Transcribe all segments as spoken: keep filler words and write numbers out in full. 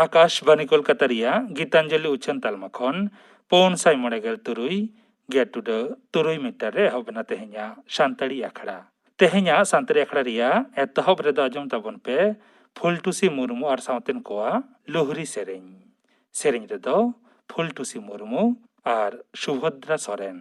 ᱟᱠᱟᱥᱵᱟᱱᱤ ᱠᱳᱞᱠᱟᱛᱟ ᱨᱮᱭᱟᱜ ᱜᱤᱛᱟᱧᱡᱚᱞᱤ ᱩᱪᱷᱟᱹᱱ ᱛᱟᱞᱢᱟ ᱠᱷᱚᱱ ᱯᱩᱱ ᱥᱟᱭ ᱢᱚᱬᱮ ᱜᱮᱞ ᱛᱩᱨᱩᱭ ᱜᱮᱞ ᱴᱩᱰᱟᱹᱜ ᱛᱩᱨᱩᱭ ᱢᱤᱴᱟᱨ ᱨᱮ ᱮᱦᱚᱵ ᱮᱱᱟ ᱛᱮᱦᱮᱧᱟᱜ ᱥᱟᱱᱛᱟᱲᱤ ᱟᱠᱷᱲᱟ᱾ ᱛᱮᱦᱮᱧᱟᱜ ᱥᱟᱱᱛᱟᱲᱤ ᱟᱠᱷᱲᱟ ᱨᱮᱭᱟᱜ ᱮᱛᱚᱦᱚᱵ ᱨᱮᱫᱚ ᱟᱸᱡᱚᱢ ᱛᱟᱵᱚᱱ ᱯᱮ ᱯᱷᱩᱞᱴᱩᱥᱤ ᱢᱩᱨᱢᱩ ᱟᱨ ᱥᱟᱶᱛᱮᱱ ᱠᱚᱣᱟᱜ ᱞᱩᱦᱨᱤ ᱥᱮᱨᱮᱧ᱾ ᱥᱮᱨᱮᱧ ᱨᱮᱫᱚ ᱯᱷᱩᱞᱴᱩᱥᱤ ᱢᱩᱨᱢᱩ ᱟᱨ ᱥᱩᱵᱷᱚᱫᱨᱟ ᱥᱚᱨᱮᱱ᱾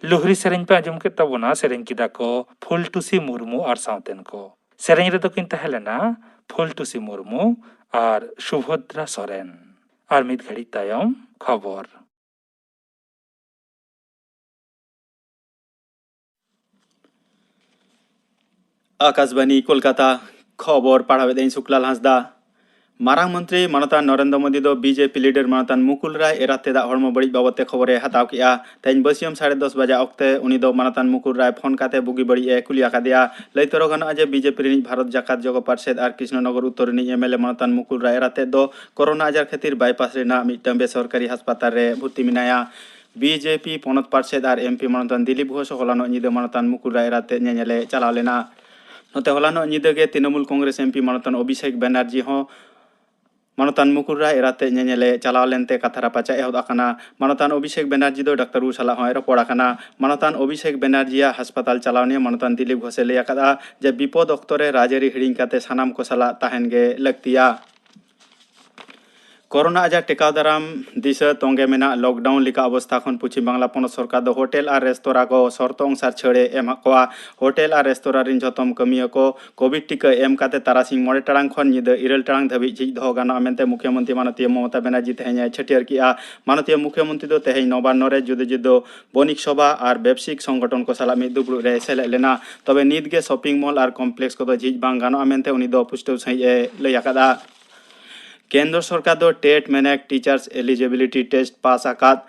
ᱞᱩᱦᱨᱤ ᱥᱮᱨᱮᱧ ᱯᱮ ᱟᱸᱡᱚᱢ ᱠᱮᱫ ᱛᱟᱵᱚᱱᱟ, ᱥᱮᱨᱮᱧ ᱠᱮᱫᱟ ᱠᱚ ᱯᱷᱩᱞᱴᱩᱥᱤ ᱢᱩᱨᱢᱩ ᱟᱨ ᱥᱟᱶᱛᱮᱱ ᱠᱚ᱾ ᱥᱮᱨᱮᱧ ᱨᱮᱫᱚ ᱠᱤᱱ ᱛᱟᱦᱮᱸ ᱞᱮᱱᱟ ᱯᱷᱩᱞᱴᱩᱥᱤ ᱢᱩᱨᱢᱩ ᱟᱨ ᱥᱩᱵᱷᱚᱫᱨᱟ ᱥᱚᱨᱮᱱ᱾ ᱟᱨ ᱢᱤᱫ ᱜᱷᱟᱹᱲᱤᱡ ᱛᱟᱭᱚᱢ ᱠᱷᱚᱵᱚᱨ᱾ ᱟᱠᱟᱥᱵᱟᱱᱤ ᱠᱳᱞᱠᱟᱛᱟ, ᱠᱷᱚᱵᱚᱨ ᱯᱟᱲᱦᱟᱣᱮᱫᱟᱹᱧ ᱥᱩᱠᱞᱟᱞ ᱦᱟᱸᱥᱫᱟ᱾ ᱢᱟᱨᱟᱝ ᱢᱚᱱᱛᱨᱤ ᱢᱟᱱᱚᱛᱟᱱ ᱱᱚᱨᱮᱱᱫᱨᱚ ᱢᱳᱫᱤ ᱫᱚ ᱵᱤᱡᱮᱯᱤ ᱞᱤᱰᱟᱨ ᱢᱟᱱᱚᱛᱟᱱ ᱢᱩᱠᱩᱞ ᱨᱟᱭ ᱮᱨᱟ ᱛᱮᱫᱟᱜ ᱦᱚᱲᱢᱚ ᱵᱟᱹᱲᱤᱡ ᱵᱟᱵᱚᱫ ᱛᱮ ᱠᱷᱚᱵᱚᱨᱮ ᱦᱟᱛᱟᱣ ᱠᱮᱫᱼᱟ᱾ ᱛᱮᱦᱮᱧ ᱵᱟᱹᱥᱤᱭᱟᱹᱢ ᱥᱟᱲᱮ ᱫᱚᱥ ᱵᱟᱡᱟ ᱚᱠᱛᱮ ᱩᱱᱤ ᱫᱚ ᱢᱟᱱᱚᱛᱟᱱ ᱢᱩᱠᱩᱞ ᱨᱟᱭ ᱯᱷᱳᱱ ᱠᱟᱛᱮ ᱵᱩᱜᱤ ᱵᱟᱹᱲᱤᱡ ᱮ ᱠᱩᱞᱤ ᱟᱠᱟᱫᱮᱭᱟ᱾ ᱞᱟᱹᱭ ᱛᱚᱨᱚ ᱜᱟᱱᱚᱜᱼᱟ ᱡᱮ ᱵᱤᱡᱮᱯᱤ ᱨᱤᱱᱤᱡ ᱵᱷᱟᱨᱚᱛ ᱡᱟᱠᱟᱛ ᱡᱚᱜᱚ ᱯᱟᱨᱥᱮᱫ ᱟᱨ ᱠᱨᱤᱥᱱᱚᱱᱚᱜᱚᱨ ᱩᱛᱛᱚᱨ ᱨᱤᱱᱤᱡ ᱮᱢᱮᱞᱮ ᱢᱟᱱᱚᱛᱟᱱ ᱢᱩᱠᱩᱞ ᱨᱟᱭ ᱮᱨᱟ ᱛᱮᱫ ᱫᱚ ᱠᱳᱨᱳᱱᱟ ᱟᱡᱟᱨ ᱠᱷᱟᱹᱛᱤᱨ ᱵᱟᱭᱯᱟᱥ ᱨᱮᱱᱟᱜ ᱢᱤᱫᱴᱟᱝ ᱵᱮᱥᱚᱨᱠᱟᱨᱤ ᱦᱟᱥᱯᱟᱛᱟᱞ ᱨᱮ ᱵᱷᱩᱨᱛᱤ ᱢᱮᱱᱟᱭᱟ᱾ ᱵᱤᱡᱮᱯᱤ ᱯᱚᱱᱚᱛ ᱯᱟᱨᱥᱮᱫ ᱟᱨ ᱮᱢᱯᱤ ᱢᱟᱱᱚᱛᱟᱱ ᱫᱤᱞᱤᱯ ᱜᱷᱳᱥ ᱦᱚᱞᱟᱱᱚᱜ ᱧᱤᱫᱟᱹ ᱢᱟᱱᱚᱛᱟᱱ ᱢᱩᱠᱩᱞ ᱨᱟᱭ ᱮᱨᱟ ᱛᱮᱫ ᱧᱮᱧᱮᱞᱮ ᱪᱟᱞᱟᱣ ᱞᱮᱱᱟ᱾ ᱱᱚᱛᱮ ᱦᱚᱞᱟᱱᱚᱜ ᱧᱤᱫᱟᱹ ᱜᱮ ᱛᱨᱤᱱᱚᱢᱩᱞ ᱠᱚᱝᱜᱨᱮᱥ ᱮᱢᱯᱤ ᱢᱟᱱᱚᱛᱟᱱ ᱚᱵᱷᱤᱥᱮᱠ ᱵᱮᱱᱟᱨᱡᱤ ᱦᱚᱸ ᱢᱟᱱᱚᱛᱟᱱ ᱢᱩᱠᱩᱞ ᱨᱟᱭ ᱮᱨᱟ ᱛᱮᱫ ᱧᱮᱧᱮᱞᱮ ᱪᱟᱞᱟᱣ ᱞᱮᱱᱛᱮ ᱠᱟᱛᱷᱟ ᱨᱟᱯᱟᱪᱟᱜ ᱮᱦᱚᱵ ᱟᱠᱟᱱᱟ᱾ ᱢᱟᱱᱚᱛᱟᱱ ᱚᱵᱷᱤᱥᱮᱠ ᱵᱮᱱᱟᱨᱡᱤ ᱫᱚ ᱰᱟᱠᱛᱟᱨ ᱵᱟᱹᱵᱩ ᱥᱟᱞᱟᱜ ᱦᱚᱸᱭ ᱨᱚᱯᱚᱲ ᱟᱠᱟᱱᱟ᱾ ᱢᱟᱱᱚᱛᱟᱱ ᱚᱵᱷᱤᱥᱮᱠ ᱵᱮᱱᱟᱨᱡᱤᱭᱟᱜ ᱦᱟᱥᱯᱟᱛᱟᱞ ᱪᱟᱞᱟᱣ ᱱᱤᱭᱮ ᱢᱟᱱᱚᱛᱟᱱ ᱫᱤᱞᱤᱯ ᱜᱷᱳᱥᱮ ᱞᱟᱹᱭ ᱟᱠᱟᱫᱼᱟ ᱡᱮ ᱵᱤᱯᱚᱫ ᱚᱠᱛᱚ ᱨᱮ ᱨᱟᱡᱽᱟᱹᱨᱤ ᱦᱤᱲᱤᱧ ᱠᱟᱛᱮ ᱥᱟᱱᱟᱢ ᱠᱚ ᱥᱟᱞᱟᱜ ᱛᱟᱦᱮᱱ ᱜᱮ ᱞᱟᱹᱠᱛᱤᱭᱟ᱾ ᱠᱳᱨᱳᱱᱟ ᱟᱡᱟᱨ ᱴᱮᱠᱟᱣ ᱫᱟᱨᱟᱢ ᱫᱤᱥᱟᱹ ᱛᱚᱸᱜᱮ ᱢᱮᱱᱟᱜ ᱞᱚᱠᱰᱟᱣᱩᱱ ᱞᱮᱠᱟ ᱚᱵᱚᱥᱛᱷᱟ ᱠᱷᱚᱱ ᱯᱚᱪᱷᱤᱢ ᱵᱟᱝᱞᱟ ᱯᱚᱱᱚᱛ ᱥᱚᱨᱠᱟᱨ ᱫᱚ ᱦᱳᱴᱮᱞ ᱟᱨ ᱨᱮᱥᱛᱳᱨᱟ ᱠᱚ ᱥᱚᱨᱛᱚ ᱚᱝᱥᱟᱨ ᱪᱷᱟᱹᱲᱮ ᱮᱢᱟᱜ ᱠᱚᱣᱟ᱾ ᱦᱳᱴᱮᱞ ᱟᱨ ᱨᱮᱥᱛᱳᱨᱟ ᱨᱤᱱ ᱡᱷᱚᱛᱚᱢ ᱠᱟᱹᱢᱤᱭᱟᱹ ᱠᱚ ᱠᱳᱵᱷᱤᱰ ᱴᱤᱠᱟᱹ ᱮᱢ ᱠᱟᱛᱮ ᱛᱟᱨᱟᱥᱤᱧ ᱢᱚᱬᱮ ᱴᱟᱲᱟᱝ ᱠᱷᱚᱱ ᱧᱤᱫᱟᱹ ᱤᱨᱟᱹᱞ ᱴᱟᱲᱟᱝ ᱫᱷᱟᱹᱵᱤᱡ ᱡᱷᱤᱡ ᱫᱚᱦᱚ ᱜᱟᱱᱚᱜᱼᱟ ᱢᱮᱱᱛᱮ ᱢᱩᱠᱷᱭᱟᱹᱢᱚᱱᱛᱨᱤ ᱢᱟᱱᱚᱛᱤᱭᱟᱹ ᱢᱚᱢᱚᱛᱟ ᱵᱮᱱᱟᱨᱡᱤ ᱛᱮᱦᱮᱧ ᱮ ᱪᱷᱟᱹᱴᱭᱟᱹᱨ ᱠᱮᱫᱼᱟ᱾ ᱢᱟᱱᱚᱛᱤᱭᱟᱹ ᱢᱩᱠᱷᱭᱟᱹᱢᱚᱱᱛᱨᱤ ᱫᱚ ᱛᱮᱦᱮᱧ ᱱᱚᱵᱟᱱᱱᱚ ᱨᱮ ᱡᱩᱫᱟᱹ ᱡᱩᱫᱟᱹ ᱵᱚᱱᱤᱠ ᱥᱚᱵᱷᱟ ᱟᱨ ᱵᱮᱵᱽᱥᱤᱠ ᱥᱚᱝᱜᱚᱴᱷᱚᱱ ᱠᱚ ᱥᱟᱞᱟᱜ ᱢᱤᱫ ᱫᱩᱯᱲᱩᱵ ᱨᱮ ᱥᱮᱞᱮᱫ ᱞᱮᱱᱟ᱾ ᱛᱚᱵᱮ ᱱᱤᱛ ᱜᱮ ᱥᱚᱯᱤᱝ ᱢᱚᱞ ᱟᱨ ᱠᱚᱢᱯᱞᱮᱠᱥ ᱠᱚᱫᱚ ᱡᱷᱤᱡ ᱵᱟᱝ ᱜᱟᱱᱚᱜᱼᱟ ᱢᱮᱱᱛᱮ ᱩᱱᱤ ᱫᱚ ᱯᱩᱥᱴᱟᱹᱣ ᱥᱟᱺᱦᱤᱡ ᱮ ᱞᱟᱹᱭ ᱟᱠᱟᱫᱼᱟ᱾ ᱠᱮᱱᱫᱨᱚ ᱥᱚᱨᱠᱟᱨ ᱫᱚ ᱴᱮᱴ ᱢᱮᱱᱮᱠ ᱴᱤᱪᱟᱨᱥ ᱮᱞᱤᱡᱤᱵᱤᱞᱤᱴᱤ ᱴᱮᱥᱴ ᱯᱟᱥ ᱟᱠᱟᱫ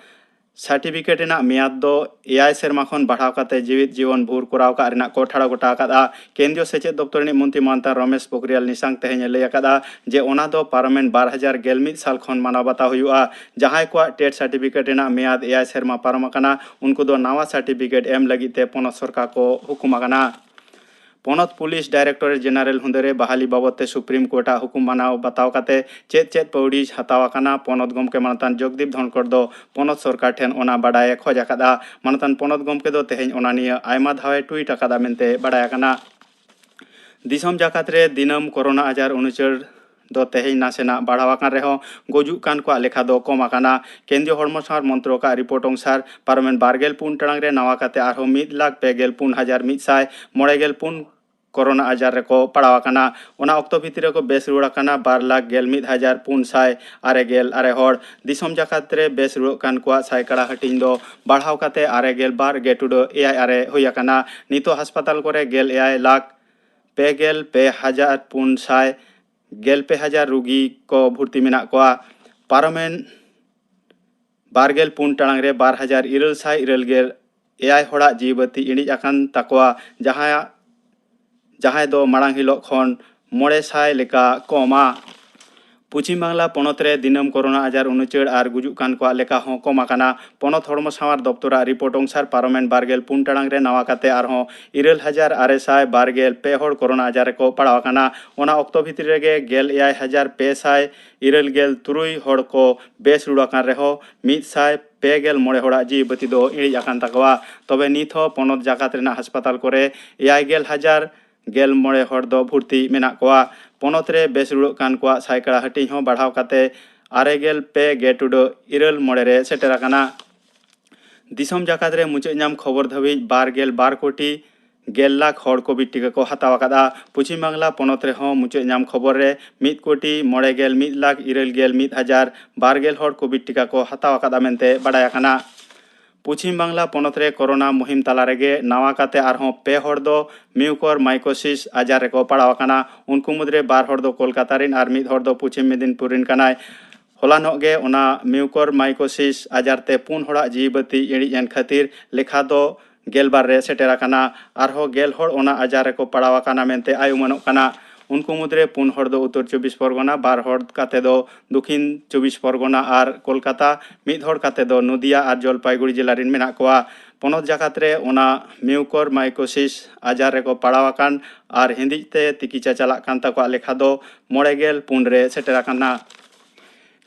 ᱥᱟᱨᱴᱤᱯᱷᱤᱠᱮᱴ ᱨᱮᱱᱟᱜ ᱢᱮᱭᱟᱫ ᱫᱚ ᱮᱭᱟᱭ ᱥᱮᱨᱢᱟ ᱠᱷᱚᱱ ᱵᱟᱲᱦᱟᱣ ᱠᱟᱛᱮ ᱡᱤᱣᱤᱫ ᱡᱤᱵᱚᱱ ᱵᱷᱳᱨ ᱠᱚᱨᱟᱣ ᱠᱟᱜ ᱨᱮᱱᱟᱜ ᱠᱚ ᱴᱷᱟᱲᱚ ᱜᱚᱴᱟ ᱟᱠᱟᱫᱼᱟ᱾ ᱠᱮᱱᱫᱨᱤᱭᱚ ᱥᱮᱪᱮᱫ ᱫᱚᱯᱛᱚᱨ ᱨᱤᱱᱤᱡ ᱢᱚᱱᱛᱨᱤ ᱢᱟᱱᱛᱟᱱ ᱨᱚᱢᱮᱥ ᱯᱳᱠᱷᱨᱤᱭᱟᱞ ᱱᱤᱥᱟᱝᱠ ᱛᱮᱦᱮᱧ ᱮ ᱞᱟᱹᱭ ᱟᱠᱟᱫᱼᱟ ᱡᱮ ᱚᱱᱟ ᱫᱚ ᱯᱟᱨᱚᱢᱮᱱ ᱵᱟᱨ ᱦᱟᱡᱟᱨ ᱜᱮᱞ ᱢᱤᱫ ᱥᱟᱞ ᱠᱷᱚᱱ ᱢᱟᱱᱟᱣ ᱵᱟᱛᱟᱣ ᱦᱩᱭᱩᱜᱼᱟ᱾ ᱡᱟᱦᱟᱸᱭ ᱠᱚᱣᱟᱜ ᱴᱮᱴ ᱥᱟᱨᱴᱤᱯᱷᱤᱠᱮᱴ ᱨᱮᱱᱟᱜ ᱢᱮᱭᱟᱫ ᱮᱭᱟᱭ ᱥᱮᱨᱢᱟ ᱯᱟᱨᱚᱢ ᱟᱠᱟᱱᱟ, ᱩᱱᱠᱩ ᱫᱚ ᱱᱟᱣᱟ ᱥᱟᱨᱴᱤᱯᱷᱤᱠᱮᱴ ᱮᱢ ᱞᱟᱹᱜᱤᱫ ᱛᱮ ᱯᱚᱱᱚᱛ ᱥᱚᱨᱠᱟᱨ ᱠᱚ ᱦᱩᱠᱩᱢ ᱟᱠᱟᱱᱟ᱾ ᱯᱚᱱᱚᱛ ᱯᱩᱞᱤᱥ ᱰᱟᱭᱨᱮᱠᱴᱚᱨᱮᱴ ᱡᱮᱱᱟᱨᱮᱞ ᱦᱩᱸᱫᱟᱹᱨᱮ ᱵᱟᱦᱟᱞᱤ ᱵᱟᱵᱚᱫ ᱛᱮ ᱥᱩᱯᱨᱤᱢ ᱠᱳᱨᱴᱟᱜ ᱦᱩᱠᱩᱢ ᱢᱟᱱᱟᱣ ᱵᱟᱛᱟᱣ ᱠᱟᱛᱮ ᱪᱮᱫ ᱪᱮᱫ ᱯᱟᱹᱣᱲᱤ ᱦᱟᱛᱟᱣ ᱟᱠᱟᱱᱟ, ᱯᱚᱱᱚᱛ ᱜᱚᱢᱠᱮ ᱢᱟᱱᱚᱛᱟᱱ ᱡᱚᱜᱽᱫᱤᱯ ᱫᱷᱚᱱᱠᱚᱨ ᱫᱚ ᱯᱚᱱᱚᱛ ᱥᱚᱨᱠᱟᱨ ᱴᱷᱮᱱ ᱚᱱᱟ ᱵᱟᱰᱟᱭ ᱮ ᱠᱷᱚᱡ ᱟᱠᱟᱫᱼᱟ᱾ ᱢᱟᱱᱚᱛᱟᱱ ᱯᱚᱱᱚᱛ ᱜᱚᱢᱠᱮ ᱫᱚ ᱛᱮᱦᱮᱧ ᱚᱱᱟ ᱱᱤᱭᱟᱹ ᱟᱭᱢᱟ ᱫᱷᱟᱣ ᱮ ᱴᱩᱭᱤᱴ ᱟᱠᱟᱫᱼᱟ ᱢᱮᱱᱛᱮ ᱵᱟᱰᱟᱭ ᱟᱠᱟᱱᱟ᱾ ᱫᱤᱥᱚᱢ ᱡᱟᱠᱟᱛ ᱨᱮ ᱫᱤᱱᱟᱹᱢ ᱠᱳᱨᱳᱱᱟ ᱟᱡᱟᱨ ᱩᱱᱩᱪᱟᱹᱲ ᱫᱚ ᱛᱮᱦᱮᱧ ᱱᱟᱥᱮᱱᱟᱜ ᱵᱟᱲᱦᱟᱣ ᱟᱠᱟᱱ ᱨᱮᱦᱚᱸ ᱜᱩᱡᱩᱜ ᱠᱟᱱ ᱠᱚᱣᱟᱜ ᱞᱮᱠᱷᱟ ᱫᱚ ᱠᱚᱢ ᱟᱠᱟᱱᱟ᱾ ᱠᱮᱱᱫᱨᱤᱭᱚ ᱦᱚᱲᱢᱚ ᱥᱟᱶᱟᱨ ᱢᱚᱱᱛᱨᱚᱠᱟᱜ ᱨᱤᱯᱳᱨᱴ ᱚᱱᱩᱥᱟᱨ ᱯᱟᱨᱚᱢᱮᱱ ᱵᱟᱨᱜᱮᱞ ᱯᱩᱱ ᱴᱟᱲᱟᱝ ᱨᱮ ᱱᱟᱣᱟ ᱠᱟᱛᱮ ᱟᱨᱦᱚᱸ ᱢᱤᱫ ᱞᱟᱠᱷ ᱯᱮ ᱜᱮᱞ ᱯᱩᱱ ᱦᱟᱡᱟᱨ ᱢᱤᱫ ᱥᱟᱭ ᱢᱚᱬᱮ ᱜᱮᱞ ᱯᱩᱱ ᱠᱳᱨᱳᱱᱟ ᱟᱡᱟᱨ ᱨᱮᱠᱚ ᱯᱟᱲᱟᱣ ᱟᱠᱟᱱᱟ᱾ ᱚᱱᱟ ᱚᱠᱛᱚ ᱵᱷᱤᱛᱤᱨ ᱨᱮᱠᱚ ᱵᱮᱥ ᱨᱩᱣᱟᱹᱲ ᱟᱠᱟᱱᱟ ᱵᱟᱨ ᱞᱟᱠᱷ ᱜᱮᱞ ᱢᱤᱫ ᱦᱟᱡᱟᱨ ᱯᱩᱱ ᱥᱟᱭ ᱟᱨᱮ ᱜᱮᱞ ᱟᱨᱮ ᱦᱚᱲ᱾ ᱫᱤᱥᱚᱢ ᱡᱟᱠᱟᱛ ᱨᱮ ᱵᱮᱥ ᱨᱩᱣᱟᱹᱲ ᱠᱟᱱ ᱠᱚᱣᱟᱜ ᱥᱟᱭᱠᱟᱲᱟ ᱦᱟᱹᱴᱤᱧ ᱫᱚ ᱵᱟᱲᱦᱟᱣ ᱠᱟᱛᱮ ᱟᱨᱮ ᱜᱮᱞ ᱵᱟᱨ ᱜᱮ ᱴᱩᱰᱟᱹ ᱮᱭᱟᱭ ᱟᱨᱮ ᱦᱩᱭ ᱟᱠᱟᱱᱟ᱾ ᱱᱤᱛᱚᱜ ᱦᱟᱥᱯᱟᱛᱟᱞ ᱠᱚᱨᱮ ᱜᱮᱞ ᱮᱭᱟᱭ ᱞᱟᱠᱷ ᱯᱮ ᱜᱮᱞ ᱯᱮ ᱦᱟᱡᱟᱨ ᱯᱩᱱ ᱥᱟᱭ ᱜᱮᱞ ᱯᱮ ᱦᱟᱡᱟᱨ ᱨᱩᱜᱤ ᱠᱚ ᱵᱷᱩᱨᱛᱤ ᱢᱮᱱᱟᱜ ᱠᱚᱣᱟ᱾ ᱯᱟᱨᱚᱢᱮᱱ ᱵᱟᱨ ᱜᱮᱞ ᱯᱩᱱ ᱴᱟᱲᱟᱝ ᱨᱮ ᱵᱟᱨ ᱦᱟᱡᱟᱨ ᱤᱨᱟᱹᱞ ᱥᱟᱭ ᱤᱨᱟᱹᱞ ᱜᱮᱞ ᱮᱭᱟᱭ ᱦᱚᱲᱟᱜ ᱡᱤᱣᱤ ᱵᱟᱹᱛᱤ ᱤᱬᱤᱡ ᱟᱠᱟᱱ ᱛᱟᱠᱚᱣᱟ, ᱡᱟᱦᱟᱸᱭᱟᱜ, ᱡᱟᱦᱟᱸᱭ ᱫᱚ ᱢᱟᱲᱟᱝ ᱦᱤᱞᱳᱜ ᱠᱷᱚᱱ ᱢᱚᱬᱮ ᱥᱟᱭ ᱞᱮᱠᱟ ᱠᱚᱢᱟ᱾ ᱯᱚᱪᱷᱤᱢ ᱵᱟᱝᱞᱟ ᱯᱚᱱᱚᱛ ᱨᱮ ᱫᱤᱱᱟᱹᱢ ᱠᱳᱨᱳᱱᱟ ᱟᱡᱟᱨ ᱩᱱᱩᱪᱟᱹᱲ ᱟᱨ ᱜᱩᱡᱩᱜ ᱠᱟᱱ ᱠᱚᱣᱟᱜ ᱞᱮᱠᱟ ᱦᱚᱸ ᱠᱚᱢ ᱟᱠᱟᱱᱟ᱾ ᱯᱚᱱᱚᱛ ᱦᱚᱲᱢᱚ ᱥᱟᱶᱟᱨ ᱫᱚᱯᱛᱚᱨᱟᱜ ᱨᱤᱯᱳᱨᱴ ᱚᱱᱩᱥᱟᱨ ᱯᱟᱨᱚᱢᱮᱱ ᱵᱟᱨ ᱜᱮᱞ ᱯᱩᱱ ᱴᱟᱲᱟᱝ ᱨᱮ ᱱᱟᱣᱟ ᱠᱟᱛᱮ ᱟᱨᱦᱚᱸ ᱤᱨᱟᱹᱞ ᱦᱟᱡᱟᱨ ᱟᱨᱮ ᱥᱟᱭ ᱵᱟᱨ ᱜᱮᱞ ᱯᱮ ᱦᱚᱲ ᱠᱳᱨᱳᱱᱟ ᱟᱡᱟᱨ ᱨᱮᱠᱚ ᱯᱟᱲᱟᱣ ᱟᱠᱟᱱᱟ᱾ ᱚᱱᱟ ᱚᱠᱛᱚ ᱵᱷᱤᱛᱤᱨ ᱨᱮᱜᱮ ᱜᱮᱞ ᱮᱭᱟᱭ ᱦᱟᱡᱟᱨ ᱯᱮ ᱥᱟᱭ ᱤᱨᱟᱹᱞ ᱜᱮᱞ ᱛᱩᱨᱩᱭ ᱦᱚᱲ ᱠᱚ ᱵᱮᱥ ᱨᱩᱣᱟᱹᱲ ᱟᱠᱟᱱ ᱨᱮᱦᱚᱸ ᱢᱤᱫ ᱥᱟᱭ ᱯᱮ ᱜᱮᱞ ᱢᱚᱬᱮ ᱦᱚᱲᱟᱜ ᱡᱤᱣᱤ ᱵᱟᱹᱛᱤ ᱫᱚ ᱤᱬᱤᱡ ᱟᱠᱟᱱ ᱛᱟᱠᱚᱣᱟ᱾ ᱛᱚᱵᱮ ᱱᱤᱛ ᱦᱚᱸ ᱯᱚᱱᱚᱛ ᱡᱟᱠᱟᱛ ᱨᱮᱱᱟᱜ ᱦᱟᱥᱯᱟᱛᱟᱞ ᱠᱚᱨᱮ ᱮᱭᱟᱭ ᱜᱮᱞ ᱦᱟᱡᱟᱨ ᱜᱮᱞ ᱢᱚᱬᱮ ᱦᱚᱲ ᱫᱚ ᱵᱷᱩᱨᱛᱤ ᱢᱮᱱᱟᱜ ᱠᱚᱣᱟ᱾ ᱯᱚᱱᱚᱛ ᱨᱮ ᱵᱮᱥ ᱨᱩᱣᱟᱹᱲ ᱠᱟᱱ ᱠᱚᱣᱟᱜ ᱥᱟᱭᱠᱟᱲᱟ ᱦᱟᱹᱴᱤᱧ ᱦᱚᱸ ᱵᱟᱲᱦᱟᱣ ᱠᱟᱛᱮ ᱟᱨᱮ ᱜᱮᱞ ᱯᱮ ᱜᱮ ᱴᱩᱰᱟᱹ ᱤᱨᱟᱹᱞ ᱢᱚᱬᱮ ᱨᱮ ᱥᱮᱴᱮᱨ ᱟᱠᱟᱱᱟ᱾ ᱫᱤᱥᱚᱢ ᱡᱟᱠᱟᱛ ᱨᱮ ᱢᱩᱪᱟᱹᱫ ᱧᱟᱢ ᱠᱷᱚᱵᱚᱨ ᱫᱷᱟᱹᱵᱤᱡ ᱵᱟᱨ ᱜᱮᱞ ᱵᱟᱨ ᱠᱳᱴᱤ ᱜᱮᱞ ᱞᱟᱠᱷ ᱦᱚᱲ ᱠᱳᱵᱷᱤᱰ ᱴᱤᱠᱟ ᱠᱚ ᱦᱟᱛᱟᱣ ᱟᱠᱟᱫᱼᱟ᱾ ᱯᱚᱪᱷᱤᱢ ᱵᱟᱝᱞᱟ ᱯᱚᱱᱚᱛ ᱨᱮᱦᱚᱸ ᱢᱩᱪᱟᱹᱫ ᱧᱟᱢ ᱠᱷᱚᱵᱚᱨ ᱨᱮ ᱢᱤᱫ ᱠᱳᱴᱤ ᱢᱚᱬᱮ ᱜᱮᱞ ᱢᱤᱫ ᱞᱟᱠᱷ ᱤᱨᱟᱹᱞ ᱜᱮᱞ ᱢᱤᱫ ᱦᱟᱡᱟᱨ ᱵᱟᱨ ᱜᱮᱞ ᱦᱚᱲ ᱠᱳᱵᱷᱤᱰ ᱴᱤᱠᱟ ᱠᱚ ᱦᱟᱛᱟᱣ ᱟᱠᱟᱫᱼᱟ ᱢᱮᱱᱛᱮ ᱵᱟᱰᱟᱭ ᱟᱠᱟᱱᱟ᱾ ᱯᱚᱪᱷᱤᱢ ᱵᱟᱝᱞᱟ ᱯᱚᱱᱚᱛ ᱨᱮ ᱠᱳᱨᱳᱱᱟ ᱢᱩᱦᱤᱢ ᱛᱟᱞᱟ ᱨᱮᱜᱮ ᱱᱟᱣᱟ ᱠᱟᱛᱮ ᱟᱨᱦᱚᱸ ᱯᱮ ᱦᱚᱲ ᱫᱚ ᱢᱤᱭᱩᱠᱚᱨ ᱢᱟᱭᱠᱳᱥᱤᱥ ᱟᱡᱟᱨ ᱨᱮᱠᱚ ᱯᱟᱲᱟᱣ ᱟᱠᱟᱱᱟ᱾ ᱩᱱᱠᱩ ᱢᱩᱫᱽᱨᱮ ᱵᱟᱨ ᱦᱚᱲ ᱫᱚ ᱠᱳᱞᱠᱟᱛᱟ ᱨᱮᱱ ᱟᱨ ᱢᱤᱫ ᱦᱚᱲ ᱫᱚ ᱯᱚᱪᱷᱤᱢ ᱢᱮᱫᱤᱱᱯᱩᱨ ᱨᱮᱱ ᱠᱟᱱᱟᱭ᱾ ᱦᱚᱞᱟᱱᱚᱜ ᱜᱮ ᱚᱱᱟ ᱢᱤᱭᱩᱠᱚᱨ ᱢᱟᱭᱠᱳᱥᱤᱥ ᱟᱡᱟᱨ ᱛᱮ ᱯᱩᱱ ᱦᱚᱲᱟᱜ ᱡᱤᱣᱤ ᱵᱟᱹᱛᱤ ᱤᱬᱤᱡ ᱮᱱ ᱠᱷᱟᱹᱛᱤᱨ ᱞᱮᱠᱷᱟ ᱫᱚ ᱜᱮᱞᱵᱟᱨ ᱨᱮ ᱥᱮᱴᱮᱨ ᱟᱠᱟᱱᱟ᱾ ᱟᱨᱦᱚᱸ ᱜᱮᱞ ᱦᱚᱲ ᱚᱱᱟ ᱟᱡᱟᱨ ᱨᱮᱠᱚ ᱯᱟᱲᱟᱣ ᱟᱠᱟᱱᱟ ᱢᱮᱱᱛᱮ ᱟᱭ ᱩᱢᱟᱹᱱᱚᱜ ᱠᱟᱱᱟ᱾ ᱩᱱᱠᱩ ᱢᱩᱫᱽᱨᱮ ᱯᱩᱱ ᱦᱚᱲ ᱫᱚ ᱩᱛᱛᱚᱨ ᱪᱚᱵᱵᱤᱥ ᱯᱚᱨᱜᱚᱱᱟ, ᱵᱟᱨ ᱦᱚᱲ ᱠᱟᱛᱮ ᱫᱚ ᱫᱚᱠᱷᱤᱱ ᱪᱚᱵᱵᱤᱥ ᱯᱚᱨᱜᱚᱱᱟ ᱟᱨ ᱠᱳᱞᱠᱟᱛᱟ, ᱢᱤᱫ ᱦᱚᱲ ᱠᱟᱛᱮ ᱫᱚ ᱱᱚᱫᱤᱭᱟ ᱟᱨ ᱡᱚᱞᱯᱟᱭᱜᱩᱲᱤ ᱡᱮᱞᱟ ᱨᱮᱱ ᱢᱮᱱᱟᱜ ᱠᱚᱣᱟ᱾ ᱯᱚᱱᱚᱛ ᱡᱟᱠᱟᱛ ᱨᱮ ᱚᱱᱟ ᱢᱤᱭᱩᱠᱚᱨ ᱢᱟᱭᱠᱳᱥᱤᱥ ᱟᱡᱟᱨ ᱨᱮᱠᱚ ᱯᱟᱲᱟᱣ ᱟᱠᱟᱱ ᱟᱨ ᱦᱤᱸᱫᱤᱡ ᱛᱮ ᱛᱤᱠᱤᱪᱟ ᱪᱟᱞᱟᱜ ᱠᱟᱱ ᱛᱟᱠᱚᱣᱟ ᱞᱮᱠᱷᱟ ᱫᱚ ᱢᱚᱬᱮ ᱜᱮᱞ ᱯᱩᱱ ᱨᱮ ᱥᱮᱴᱮᱨ ᱟᱠᱟᱱᱟ᱾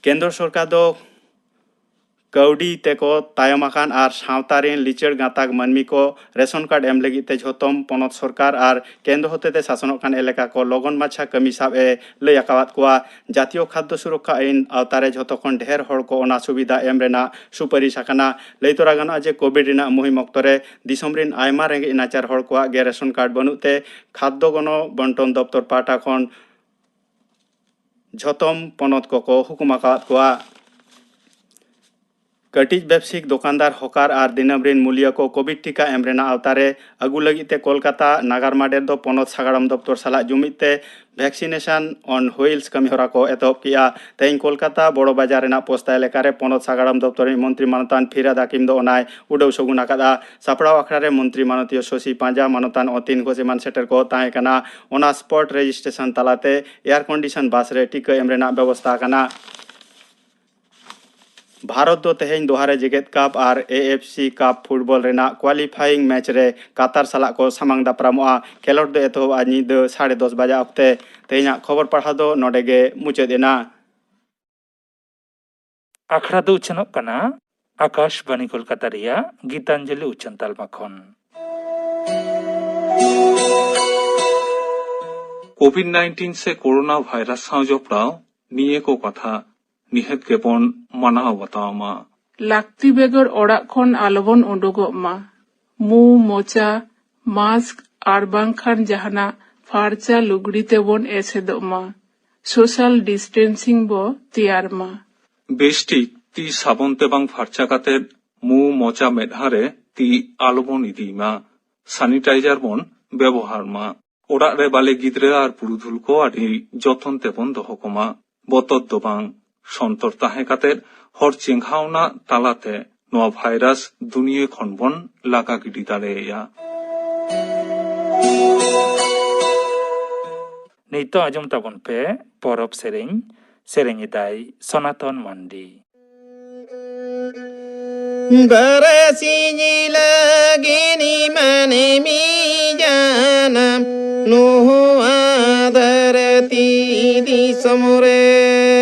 ᱠᱮᱱᱫᱨᱚ ᱥᱚᱨᱠᱟᱨ ᱫᱚ ᱠᱟᱹᱣᱰᱤ ᱛᱮᱠᱚ ᱛᱟᱭᱚᱢ ᱟᱠᱟᱱ ᱟᱨ ᱥᱟᱶᱛᱟ ᱨᱮᱱ ᱞᱤᱪᱟᱹᱲ ᱜᱟᱸᱛᱟᱠ ᱢᱟᱹᱱᱢᱤ ᱠᱚ ᱨᱮᱥᱚᱱ ᱠᱟᱨᱰ ᱮᱢ ᱞᱟᱹᱜᱤᱫ ᱛᱮ ᱡᱷᱚᱛᱚᱢ ᱯᱚᱱᱚᱛ ᱥᱚᱨᱠᱟᱨ ᱟᱨ ᱠᱮᱱᱫᱨᱚ ᱦᱚᱛᱮᱛᱮ ᱥᱟᱥᱚᱱᱚᱜ ᱠᱟᱱ ᱮᱞᱟᱠᱟ ᱠᱚ ᱞᱚᱜᱚᱱ ᱢᱟᱪᱷᱟ ᱠᱟᱹᱢᱤ ᱥᱟᱵ ᱮ ᱞᱟᱹᱭ ᱟᱠᱟᱣᱟᱫ ᱠᱚᱣᱟ᱾ ᱡᱟᱛᱤᱭᱚ ᱠᱷᱟᱫᱽᱫᱚ ᱥᱩᱨᱚᱠᱠᱷᱟ ᱟᱹᱭᱤᱱ ᱟᱣᱛᱟ ᱨᱮ ᱡᱷᱚᱛᱚ ᱠᱷᱚᱱ ᱰᱷᱮᱨ ᱦᱚᱲ ᱠᱚ ᱚᱱᱟ ᱥᱩᱵᱤᱫᱷᱟ ᱮᱢ ᱨᱮᱱᱟᱜ ᱥᱩᱯᱟᱨᱤᱥ ᱟᱠᱟᱱᱟ᱾ ᱞᱟᱹᱭ ᱛᱚᱨᱟ ᱜᱟᱱᱚᱜᱼᱟ ᱡᱮ, ᱠᱳᱵᱷᱤᱰ ᱨᱮᱱᱟᱜ ᱢᱩᱦᱤᱢ ᱚᱠᱛᱚ ᱨᱮ ᱫᱤᱥᱚᱢ ᱨᱮᱱ ᱟᱭᱢᱟ ᱨᱮᱸᱜᱮᱡ ᱱᱟᱪᱟᱨ ᱦᱚᱲ ᱠᱚᱣᱟᱜ ᱜᱮ ᱨᱮᱥᱚᱱ ᱠᱟᱨᱰ ᱵᱟᱹᱱᱩᱜ ᱛᱮ ᱠᱷᱟᱫᱽᱫᱚ ᱜᱚᱱᱚ ᱵᱚᱱᱴᱚᱱ ᱫᱚᱯᱛᱚᱨ ᱯᱟᱦᱴᱟ ᱠᱷᱚᱱ ᱡᱷᱚᱛᱚᱢ ᱯᱚᱱᱚᱛ ᱠᱚᱠᱚ ᱦᱩᱠᱩᱢ ᱟᱠᱟᱫ ᱠᱚᱣᱟ᱾ ᱠᱟᱹᱴᱤᱡ ᱵᱮᱵᱥᱤᱠ, ᱫᱚᱠᱟᱱᱫᱟᱨ, ᱦᱚᱠᱟᱨ ᱟᱨ ᱫᱤᱱᱟᱹᱢ ᱨᱤᱱ ᱢᱩᱞᱤᱭᱟᱹ ᱠᱚ ᱠᱳᱵᱷᱤᱰ ᱴᱤᱠᱟ ᱮᱢ ᱨᱮᱱᱟᱜ ᱟᱣᱛᱟ ᱨᱮ ᱟᱹᱜᱩ ᱞᱟᱹᱜᱤᱫ ᱛᱮ ᱠᱳᱞᱠᱟᱛᱟ ᱱᱟᱜᱟᱨ ᱢᱟᱰᱮᱨ ᱫᱚ ᱯᱚᱱᱚᱛ ᱥᱟᱜᱟᱲᱚᱢ ᱫᱚᱯᱛᱚᱨ ᱥᱟᱞᱟᱜ ᱡᱩᱢᱤᱫ ᱛᱮ Vaccination on Wheels ᱠᱟᱹᱢᱤᱦᱚᱨᱟ ᱠᱚ ᱮᱛᱚᱦᱚᱵ ᱠᱮᱫᱼᱟ᱾ ᱛᱮᱦᱮᱧ ᱠᱳᱞᱠᱟᱛᱟ ᱵᱚᱲᱚ ᱵᱟᱡᱟᱨ ᱨᱮᱱᱟᱜ ᱯᱳᱥᱛᱟ ᱮᱞᱟᱠᱟ ᱨᱮ ᱯᱚᱱᱚᱛ ᱥᱟᱜᱟᱲᱚᱢ ᱫᱚᱯᱛᱚᱨ ᱨᱤᱱ ᱢᱚᱱᱛᱨᱤ ᱢᱟᱱᱚᱛᱟᱱ ᱯᱷᱤᱨᱦᱟᱫ ᱦᱟᱠᱤᱢ ᱫᱚ ᱚᱱᱟᱭ ᱩᱰᱟᱹᱣ ᱥᱟᱹᱜᱩᱱ ᱟᱠᱟᱫᱼᱟ᱾ ᱥᱟᱯᱲᱟᱣ ᱟᱠᱷᱲᱟ ᱨᱮ ᱢᱚᱱᱛᱨᱤ ᱢᱟᱱᱚᱛᱤᱭᱟᱹ ᱥᱚᱥᱤ ᱯᱟᱸᱡᱟ, ᱢᱟᱱᱚᱛᱟᱱ ᱚᱛᱤᱱ ᱜᱷᱳᱥ ᱮᱢᱟᱱ ᱥᱮᱴᱮᱨ ᱠᱚ ᱛᱟᱦᱮᱸ ᱠᱟᱱᱟ᱾ ᱚᱱᱟ ᱥᱯᱚᱴ ᱨᱮᱡᱤᱥᱴᱨᱮᱥᱚᱱ ᱛᱟᱞᱟᱛᱮ ᱮᱭᱟᱨ ᱠᱚᱱᱰᱤᱥᱚᱱ ᱵᱟᱥ ᱨᱮ ᱴᱤᱠᱟᱹ ᱮᱢ ᱨᱮᱱᱟᱜ ᱵᱮᱵᱚᱥᱛᱟ ᱟᱠᱟᱱᱟ᱾ ᱵᱷᱟᱨᱚᱛ ᱫᱚ ᱛᱮᱦᱮᱧ ᱫᱳᱦᱟ ᱨᱮ ᱡᱮᱜᱮᱛ ᱠᱟᱯ ᱟᱨ ᱮ ᱮᱯᱷ ᱥᱤ ᱠᱟᱯ ᱯᱷᱩᱴᱵᱚᱞ ᱨᱮᱱᱟᱜ ᱠᱣᱟᱞᱤᱯᱷᱟᱭᱤᱝ ᱢᱮᱪ ᱨᱮ ᱠᱟᱛᱟᱨ ᱥᱟᱞᱟᱜ ᱠᱚ ᱥᱟᱢᱟᱝ ᱫᱟᱯᱨᱟᱢᱚᱜᱼᱟ᱾ ᱠᱷᱮᱞᱳᱰ ᱫᱚ ᱮᱛᱚᱦᱚᱵᱚᱜᱼᱟ ᱧᱤᱫᱟᱹ ᱥᱟᱲᱮ ᱫᱚᱥ ᱵᱟᱡᱟ ᱚᱠᱛᱮ᱾ ᱛᱮᱦᱮᱧᱟᱜ ᱠᱷᱚᱵᱚᱨ ᱯᱟᱲᱦᱟᱣ ᱫᱚ ᱱᱚᱰᱮ ᱜᱮ ᱢᱩᱪᱟᱹᱫ ᱮᱱᱟ᱾ ᱟᱠᱷᱲᱟ ᱫᱚ ᱩᱪᱷᱟᱹᱱᱚᱜ ᱠᱟᱱᱟ ᱟᱠᱟᱥᱵᱟᱱᱤ ᱠᱳᱞᱠᱟᱛᱟ ᱨᱮᱭᱟᱜ ᱜᱤᱛᱟᱧᱡᱚᱞᱤ ᱩᱪᱷᱟᱹᱱ ᱛᱟᱞᱢᱟ ᱠᱷᱚᱱ᱾ ᱠᱳᱵᱷᱤᱰ ᱱᱟᱭᱤᱱᱴᱤᱱ ᱥᱮ ᱠᱳᱨᱳᱱᱟ ᱵᱷᱟᱭᱨᱟᱥ ᱥᱟᱶ ᱡᱚᱯᱲᱟᱣ ᱱᱤᱭᱟᱹ ᱠᱚ ᱠᱟᱛᱷᱟ ᱱᱤᱦᱟᱹᱛ ᱜᱮᱵᱚᱱ ᱢᱟᱱᱟᱣ ᱵᱟᱛᱟᱣ ᱢᱟ᱾ ᱞᱟᱹᱠᱛᱤ ᱵᱮᱜᱚᱨ ᱚᱲᱟᱜ ᱠᱷᱚᱱ ᱟᱞᱚᱵᱚᱱ ᱩᱰᱩᱠᱚᱜ ᱢᱟ᱾ ᱢᱩ, ᱢᱚᱪᱟ, ᱢᱟᱥᱠ ᱟᱨ ᱵᱟᱝᱠᱷᱟᱱ ᱡᱟᱦᱟᱱᱟᱜ ᱯᱷᱟᱨᱪᱟ ᱞᱩᱜᱽᱲᱤ ᱛᱮᱵᱚᱱ ᱮᱥᱮᱫᱚᱜ ᱢᱟ᱾ ᱥᱳᱥᱟᱞ ᱰᱤᱥᱴᱮᱱᱥᱤᱝ ᱵᱚ ᱛᱮᱭᱟᱨ ᱢᱟ᱾ ᱵᱮᱥᱴᱷᱤᱠ ᱛᱤ ᱥᱟᱵᱚᱱ ᱛᱮ ᱵᱟᱝ ᱯᱷᱟᱨᱪᱟ ᱠᱟᱛᱮ ᱢᱩ, ᱢᱚᱪᱟ, ᱢᱮᱫᱦᱟ ᱨᱮ ᱛᱤ ᱟᱞᱚᱵᱚᱱ ᱤᱫᱤᱭ ᱢᱟ᱾ ᱥᱟᱱᱤᱴᱟᱭᱡᱟᱨ ᱵᱚᱱ ᱵᱮᱵᱚᱦᱟᱨ ᱢᱟ᱾ ᱚᱲᱟᱜ ᱨᱮ ᱵᱟᱞᱮ ᱜᱤᱫᱽᱨᱟᱹ ᱟᱨ ᱯᱩᱨᱩᱫᱷᱩᱞ ᱠᱚ ᱟᱹᱰᱤ ᱡᱚᱛᱚᱱ ᱛᱮᱵᱚᱱ ᱫᱚᱦᱚ ᱠᱚᱢᱟ᱾ ᱵᱚᱛᱚᱨ ᱫᱚ ᱵᱟᱝ, ᱥᱚᱱᱛᱚᱨ ᱛᱟᱦᱮᱸ ᱠᱟᱛᱮ ᱦᱚᱲ ᱪᱮᱸᱜᱷᱟᱣᱱᱟ ᱛᱟᱞᱟᱛᱮ ᱱᱚᱣᱟ ᱵᱷᱟᱭᱨᱟᱥ ᱫᱩᱱᱤᱭᱟᱹ ᱠᱷᱚᱱ ᱵᱚᱱ ᱞᱟᱜᱟ ᱜᱤᱰᱤ ᱫᱟᱲᱮᱭᱟᱭᱟ᱾ ᱱᱤᱛᱚᱜ ᱟᱸᱡᱚᱢ ᱛᱟᱵᱚᱱ ᱯᱮ ᱯᱚᱨᱚᱵᱽ ᱥᱮᱨᱮᱧ᱾ ᱥᱮᱨᱮᱧ ᱮᱫᱟᱭ ᱥᱚᱱᱟᱛᱚᱱ ᱢᱟᱱᱰᱤ᱾ ᱵᱟᱨᱟᱥᱤᱧ ᱞᱟᱹᱜᱤᱱ ᱢᱟᱹᱱᱢᱤ ᱡᱟᱱᱟᱢ ᱱᱚᱣᱟ ᱫᱷᱟᱹᱨᱛᱤ ᱫᱤᱥᱚᱢ ᱨᱮ᱾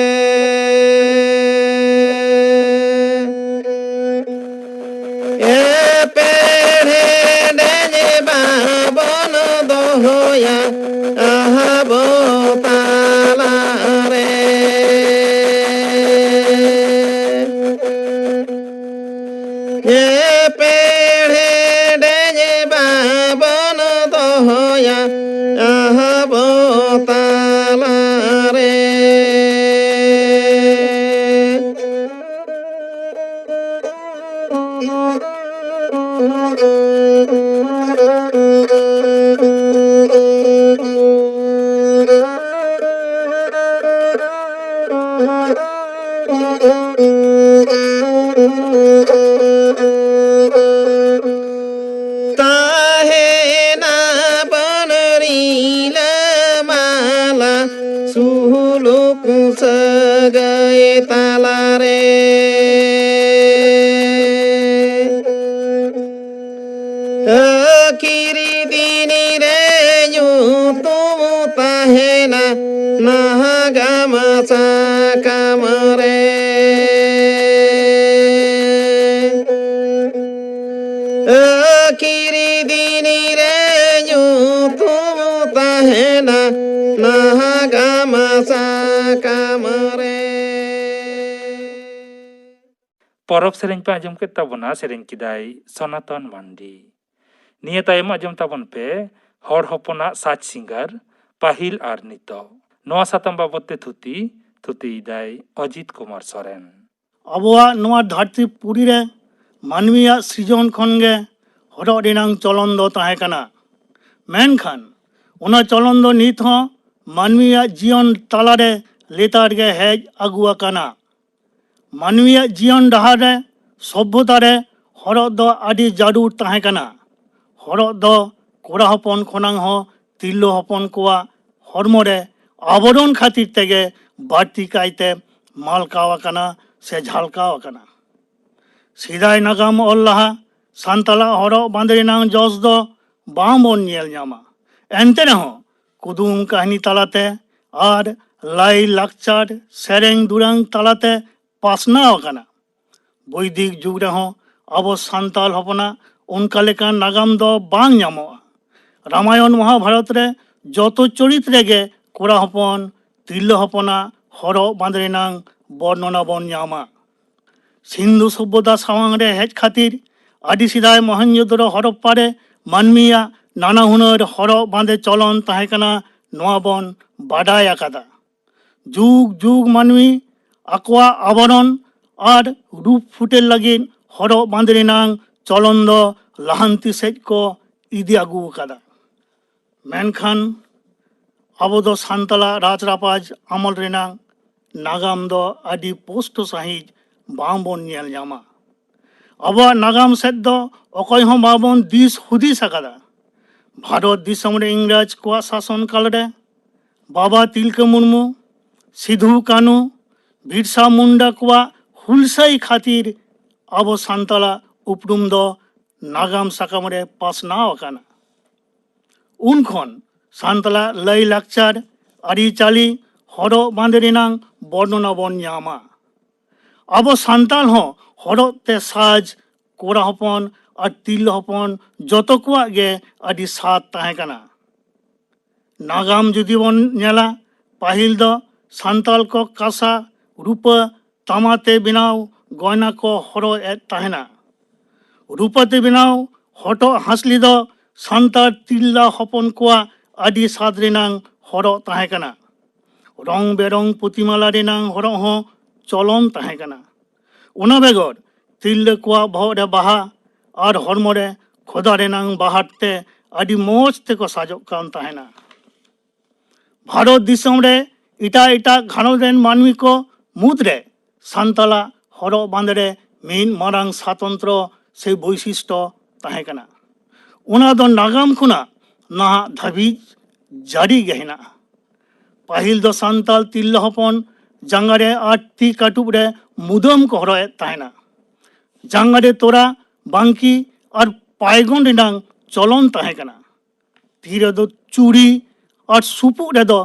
ᱛᱟᱦᱮᱱᱟ ᱵᱚᱱ ᱨᱤᱞᱟᱹᱢᱟᱞᱟ ᱥᱩᱞᱩᱠ ᱥᱟᱹᱜᱟᱹᱭ ᱛᱟᱞᱟᱨᱮ᱾ ᱟᱹᱠᱷᱤᱨ ᱫᱤᱱ ᱨᱮ ᱧᱩᱛᱩᱢ ᱛᱟᱦᱮᱱᱟ ᱱᱟᱜᱟᱢ ᱥᱟᱠᱟᱢ ᱨᱮ᱾ ᱟᱹᱠᱷᱤᱨ ᱫᱤᱱ ᱨᱮ ᱧᱩᱛᱩᱢ ᱛᱟᱦᱮᱱᱟ ᱱᱟᱜᱟᱢ ᱥᱟᱠᱟᱢ ᱨᱮ᱾ ᱯᱚᱨᱚᱵᱽ ᱥᱮᱨᱮᱧ ᱯᱮ ᱟᱸᱡᱚᱢ ᱠᱮᱫ ᱛᱟᱵᱚᱱᱟ, ᱥᱮᱨᱮᱧ ᱠᱮᱫᱟᱭ ᱥᱚᱱᱟᱛᱚᱱ ᱢᱟᱱᱰᱤ᱾ ᱱᱤᱭᱟᱹ ᱛᱟᱭᱚᱢ ᱟᱸᱡᱚᱢ ᱛᱟᱵᱚᱱ ᱯᱮ ᱦᱚᱲ ᱦᱚᱯᱚᱱᱟᱜ ᱥᱟᱡᱽ ᱥᱤᱝᱜᱟᱨ, ᱯᱟᱹᱦᱤᱞ ᱟᱨ ᱱᱤᱛᱚᱜ᱾ ᱱᱚᱣᱟ ᱥᱟᱛᱟᱢ ᱵᱟᱵᱚᱛ ᱛᱮ ᱛᱷᱩᱛᱤ, ᱛᱷᱩᱛᱤᱭᱮᱫᱟᱭ ᱚᱡᱤᱛ ᱠᱩᱢᱟᱨ ᱥᱚᱨᱮᱱ᱾ ᱟᱵᱚᱣᱟᱜ ᱱᱚᱣᱟ ᱫᱷᱟᱹᱨᱛᱤ ᱯᱩᱨᱤ ᱨᱮ ᱢᱟᱹᱱᱢᱤᱭᱟᱜ ᱥᱤᱨᱡᱚᱱ ᱠᱷᱚᱱ ᱜᱮ ᱦᱚᱨᱚᱜ ᱨᱮᱱᱟᱝ ᱪᱚᱞᱚᱱ ᱫᱚ ᱛᱟᱦᱮᱸ ᱠᱟᱱᱟ᱾ ᱢᱮᱱᱠᱷᱟᱱ ᱚᱱᱟ ᱪᱚᱞᱚᱱ ᱫᱚ ᱱᱤᱛ ᱦᱚᱸ ᱢᱟᱹᱱᱢᱤᱭᱟᱜ ᱡᱤᱭᱚᱱ ᱛᱟᱞᱟᱨᱮ ᱞᱮᱛᱟᱲ ᱜᱮ ᱦᱮᱡ ᱟᱹᱜᱩ ᱟᱠᱟᱱᱟ᱾ ᱢᱟᱹᱱᱢᱤᱭᱟᱜ ᱡᱤᱭᱚᱱ ᱰᱟᱦᱟᱨ ᱨᱮ, ᱥᱚᱵᱷᱚᱛᱟ ᱨᱮ ᱦᱚᱨᱚᱜ ᱫᱚ ᱟᱹᱰᱤ ᱡᱟᱹᱨᱩᱲ ᱛᱟᱦᱮᱸ ᱠᱟᱱᱟ᱾ ᱦᱚᱨᱚᱜ ᱫᱚ ᱠᱚᱲᱟ ᱦᱚᱯᱚᱱ ᱠᱷᱚᱱᱟᱝ ᱦᱚᱸ ᱛᱤᱨᱞᱟᱹ ᱦᱚᱯᱚᱱ ᱠᱚᱣᱟᱜ ᱦᱚᱲᱢᱚ ᱨᱮ ᱟᱵᱚᱨᱚᱱ ᱠᱷᱟᱹᱛᱤᱨ ᱛᱮᱜᱮ ᱵᱟᱹᱲᱛᱤ ᱠᱟᱭᱛᱮ ᱢᱟᱞᱠᱟᱣ ᱟᱠᱟᱱᱟ ᱥᱮ ᱡᱷᱟᱞᱠᱟᱣ ᱟᱠᱟᱱᱟ᱾ ᱥᱮᱫᱟᱭ ᱱᱟᱜᱟᱢ ᱚᱞ ᱞᱟᱦᱟ ᱥᱟᱱᱛᱟᱲᱟᱜ ᱦᱚᱨᱚᱜ ᱵᱟᱸᱫᱮ ᱨᱮᱱᱟᱝ ᱡᱚᱥ ᱫᱚ ᱵᱟᱝ ᱵᱚᱱ ᱧᱮᱞ ᱧᱟᱢᱟ᱾ ᱮᱱᱛᱮ ᱨᱮᱦᱚᱸ ᱠᱩᱫᱩᱢ ᱠᱟᱹᱦᱱᱤ ᱛᱟᱞᱟᱛᱮ ᱟᱨ ᱞᱟᱭ ᱞᱟᱠᱪᱟᱨ ᱥᱮᱨᱮᱧ ᱫᱩᱨᱟᱹᱝ ᱛᱟᱞᱟᱛᱮ ᱯᱟᱥᱱᱟᱣ ᱟᱠᱟᱱᱟ᱾ ᱵᱳᱭᱫᱤᱠ ᱡᱩᱜᱽ ᱨᱮᱦᱚᱸ ᱟᱵᱚ ᱥᱟᱱᱛᱟᱲ ᱦᱚᱯᱚᱱᱟᱜ ᱚᱱᱠᱟ ᱞᱮᱠᱟᱱ ᱱᱟᱜᱟᱢ ᱫᱚ ᱵᱟᱝ ᱧᱟᱢᱚᱜᱼᱟ᱾ ᱨᱟᱢᱟᱭᱚᱱ ᱢᱚᱦᱟᱵᱷᱟᱨᱚᱛ ᱨᱮ ᱡᱚᱛᱚ ᱪᱚᱨᱤᱛ ᱨᱮᱜᱮ ᱠᱚᱲᱟ ᱦᱚᱯᱚᱱ ᱛᱤᱨᱞᱟᱹ ᱦᱚᱯᱚᱱᱟᱜ ᱦᱚᱨᱚᱜ ᱵᱟᱸᱫᱮ ᱨᱮᱱᱟᱝ ᱵᱚᱨᱱᱚᱱᱟ ᱵᱚᱱ ᱧᱟᱢᱟ᱾ ᱥᱤᱱᱫᱷᱩ ᱥᱚᱵᱷᱚᱛᱟ ᱥᱟᱢᱟᱝ ᱨᱮ ᱦᱮᱡ ᱠᱷᱟᱹᱛᱤᱨ ᱟᱹᱰᱤ ᱥᱮᱫᱟᱭ ᱢᱚᱦᱮᱱᱡᱳᱫᱚᱲᱳ ᱦᱚᱨᱚᱯᱯᱟ ᱨᱮ ᱢᱟᱹᱱᱢᱤᱭᱟᱜ ᱱᱟᱱᱟ ᱦᱩᱱᱟᱹᱨ ᱦᱚᱨᱚᱜ ᱵᱟᱸᱫᱮ ᱪᱚᱞᱚᱱ ᱛᱟᱦᱮᱸ ᱠᱟᱱᱟ, ᱱᱚᱣᱟ ᱵᱚᱱ ᱵᱟᱰᱟᱭ ᱟᱠᱟᱫᱟ᱾ ᱡᱩᱜᱽ ᱡᱩᱜᱽ ᱢᱟᱹᱱᱢᱤ ᱟᱠᱚᱣᱟᱜ ᱟᱵᱚᱨᱚᱱ ᱟᱨ ᱨᱩᱯ ᱯᱷᱩᱴᱮᱞ ᱞᱟᱹᱜᱤᱫ ᱦᱚᱨᱚᱜ ᱵᱟᱸᱫᱮ ᱨᱮᱱᱟᱝ ᱪᱚᱞᱚᱱ ᱫᱚ ᱞᱟᱦᱟᱱᱛᱤ ᱥᱮᱫ ᱠᱚ ᱤᱫᱤ ᱟᱹᱜᱩ ᱟᱠᱟᱫᱟ᱾ ᱢᱮᱱᱠᱷᱟᱱ ᱟᱵᱚ ᱫᱚ ᱥᱟᱱᱛᱟᱲᱟᱜ ᱨᱟᱡᱽ ᱨᱟᱯᱟᱡᱽ ᱟᱢᱚᱞ ᱨᱮᱱᱟᱜ ᱱᱟᱜᱟᱢ ᱫᱚ ᱟᱹᱰᱤ ᱯᱳᱥᱴᱚ ᱥᱟᱺᱦᱤᱡ ᱵᱟᱝᱵᱚᱱ ᱧᱮᱞ ᱧᱟᱢᱟ᱾ ᱟᱵᱚᱣᱟᱜ ᱱᱟᱜᱟᱢ ᱥᱮᱫ ᱫᱚ ᱚᱠᱚᱭ ᱦᱚᱸ ᱵᱟᱵᱚᱱ ᱫᱤᱥ ᱦᱩᱫᱤᱥ ᱟᱠᱟᱫᱟ᱾ ᱵᱷᱟᱨᱚᱛ ᱫᱤᱥᱚᱢ ᱨᱮ ᱤᱝᱨᱮᱡᱽ ᱠᱚᱣᱟᱜ ᱥᱟᱥᱚᱱ ᱠᱟᱞ ᱨᱮ ᱵᱟᱵᱟ ᱛᱤᱞᱠᱟᱹ ᱢᱩᱨᱢᱩ, ᱥᱤᱫᱷᱩ ᱠᱟᱹᱱᱩ, ᱵᱤᱨᱥᱟ ᱢᱩᱱᱰᱟ ᱠᱚᱣᱟᱜ ᱦᱩᱞᱥᱟᱹᱭ ᱠᱷᱟᱹᱛᱤᱨ ᱟᱵᱚ ᱥᱟᱱᱛᱟᱲᱟᱜ ᱩᱯᱨᱩᱢ ᱫᱚ ᱱᱟᱜᱟᱢ ᱥᱟᱠᱟᱢ ᱨᱮ ᱯᱟᱥᱱᱟᱣ ᱟᱠᱟᱱᱟ᱾ ᱩᱱ ᱠᱷᱚᱱ ᱥᱟᱱᱛᱟᱲᱟᱜ ᱞᱟᱹᱭ ᱞᱟᱠᱪᱟᱨ, ᱟᱹᱨᱤᱪᱟᱹᱞᱤ, ᱦᱚᱨᱚᱜ ᱵᱟᱸᱫᱮ ᱨᱮᱱᱟᱝ ᱵᱚᱨᱱᱚᱱᱟ ᱵᱚᱱ ᱧᱟᱢᱟ᱾ ᱟᱵᱚ ᱥᱟᱱᱛᱟᱲ ᱦᱚᱸ ᱦᱚᱨᱚᱜ ᱛᱮ ᱥᱟᱡᱽ, ᱠᱚᱲᱟ ᱦᱚᱯᱚᱱ ᱟᱨ ᱛᱤᱨᱞᱟᱹ ᱦᱚᱯᱚᱱ ᱡᱚᱛᱚ ᱠᱚᱣᱟᱜ ᱜᱮ ᱟᱹᱰᱤ ᱥᱟᱫ ᱛᱟᱦᱮᱸ ᱠᱟᱱᱟ᱾ ᱱᱟᱜᱟᱢ ᱡᱩᱫᱤ ᱵᱚᱱ ᱧᱮᱞᱟ, ᱯᱟᱹᱦᱤᱞ ᱫᱚ ᱥᱟᱱᱛᱟᱲ ᱠᱚ ᱠᱟᱸᱥᱟ, ᱨᱩᱯᱟᱹ, ᱛᱟᱢᱟ ᱛᱮ ᱵᱮᱱᱟᱣ ᱜᱚᱭᱱᱟ ᱠᱚ ᱦᱚᱨᱚᱜ ᱮᱫ ᱛᱟᱦᱮᱱᱟ᱾ ᱨᱩᱯᱟᱹ ᱛᱮ ᱵᱮᱱᱟᱣ ᱦᱚᱴᱚᱜ ᱦᱟᱸᱥᱞᱤ ᱫᱚ ᱥᱟᱱᱛᱟᱲ ᱛᱤᱨᱞᱟᱹ ᱦᱚᱯᱚᱱ ᱠᱚᱣᱟᱜ ᱟᱹᱰᱤ ᱥᱟᱫ ᱨᱮᱱᱟᱝ ᱦᱚᱨᱚᱜ ᱛᱟᱦᱮᱸ ᱠᱟᱱᱟ᱾ ᱨᱚᱝ ᱵᱮᱨᱚᱝ ᱯᱩᱛᱤᱢᱟᱞᱟ ᱨᱮᱱᱟᱝ ᱦᱚᱨᱚᱜ ᱦᱚᱸ ᱪᱚᱞᱚᱱ ᱛᱟᱦᱮᱸ ᱠᱟᱱᱟ᱾ ᱚᱱᱟ ᱵᱮᱜᱚᱨ ᱛᱤᱨᱞᱟᱹ ᱠᱚᱣᱟᱜ ᱵᱚᱦᱚᱜ ᱨᱮ ᱵᱟᱦᱟ ᱟᱨ ᱦᱚᱲᱢᱚ ᱨᱮ ᱠᱷᱚᱫᱟ ᱨᱮᱱᱟᱝ ᱵᱟᱦᱟᱨ ᱛᱮ ᱟᱹᱰᱤ ᱢᱚᱡᱽ ᱛᱮᱠᱚ ᱥᱟᱡᱚᱜ ᱠᱟᱱ ᱛᱟᱦᱮᱱᱟ᱾ ᱵᱷᱟᱨᱚᱛ ᱫᱤᱥᱚᱢ ᱨᱮ ᱮᱴᱟᱜ ᱮᱴᱟᱜ ᱜᱷᱟᱨᱚᱸᱡᱽ ᱨᱮᱱ ᱢᱟᱹᱱᱢᱤ ᱠᱚ ᱢᱩᱫᱽᱨᱮ ᱥᱟᱱᱛᱟᱲᱟᱜ ᱦᱚᱨᱚᱜ ᱵᱟᱸᱫᱮ ᱨᱮ ᱢᱤᱫ ᱢᱟᱨᱟᱝ ᱥᱟᱛᱚᱱᱛᱨᱚ ᱥᱮ ᱵᱳᱭᱥᱤᱥᱴᱚ ᱛᱟᱦᱮᱸ ᱠᱟᱱᱟ᱾ ᱚᱱᱟ ᱫᱚ ᱱᱟᱜᱟᱢ ᱠᱷᱚᱱᱟᱜ ᱱᱟᱦᱟᱜ ᱫᱷᱟᱹᱵᱤᱡ ᱡᱟᱹᱨᱤ ᱜᱮ ᱦᱮᱱᱟᱜᱼᱟ᱾ ᱯᱟᱹᱦᱤᱞ ᱫᱚ ᱥᱟᱱᱛᱟᱲ ᱛᱤᱨᱞᱟᱹ ᱦᱚᱯᱚᱱ ᱡᱟᱸᱜᱟ ᱨᱮ ᱟᱨ ᱛᱤ ᱠᱟᱹᱴᱩᱵ ᱨᱮ ᱢᱩᱫᱟᱹᱢ ᱠᱚ ᱦᱚᱨᱚᱜ ᱮᱫ ᱛᱟᱦᱮᱱᱟ᱾ ᱡᱟᱸᱜᱟ ᱨᱮ ᱛᱚᱨᱟ, ᱵᱟᱝᱠᱤ ᱟᱨ ᱯᱟᱭᱜᱚᱱ ᱨᱮᱱᱟᱝ ᱪᱚᱞᱚᱱ ᱛᱟᱦᱮᱸ ᱠᱟᱱᱟ᱾ ᱛᱤ ᱨᱮᱫᱚ ᱪᱩᱲᱤ ᱟᱨ ᱥᱩᱯᱩᱜ ᱨᱮᱫᱚ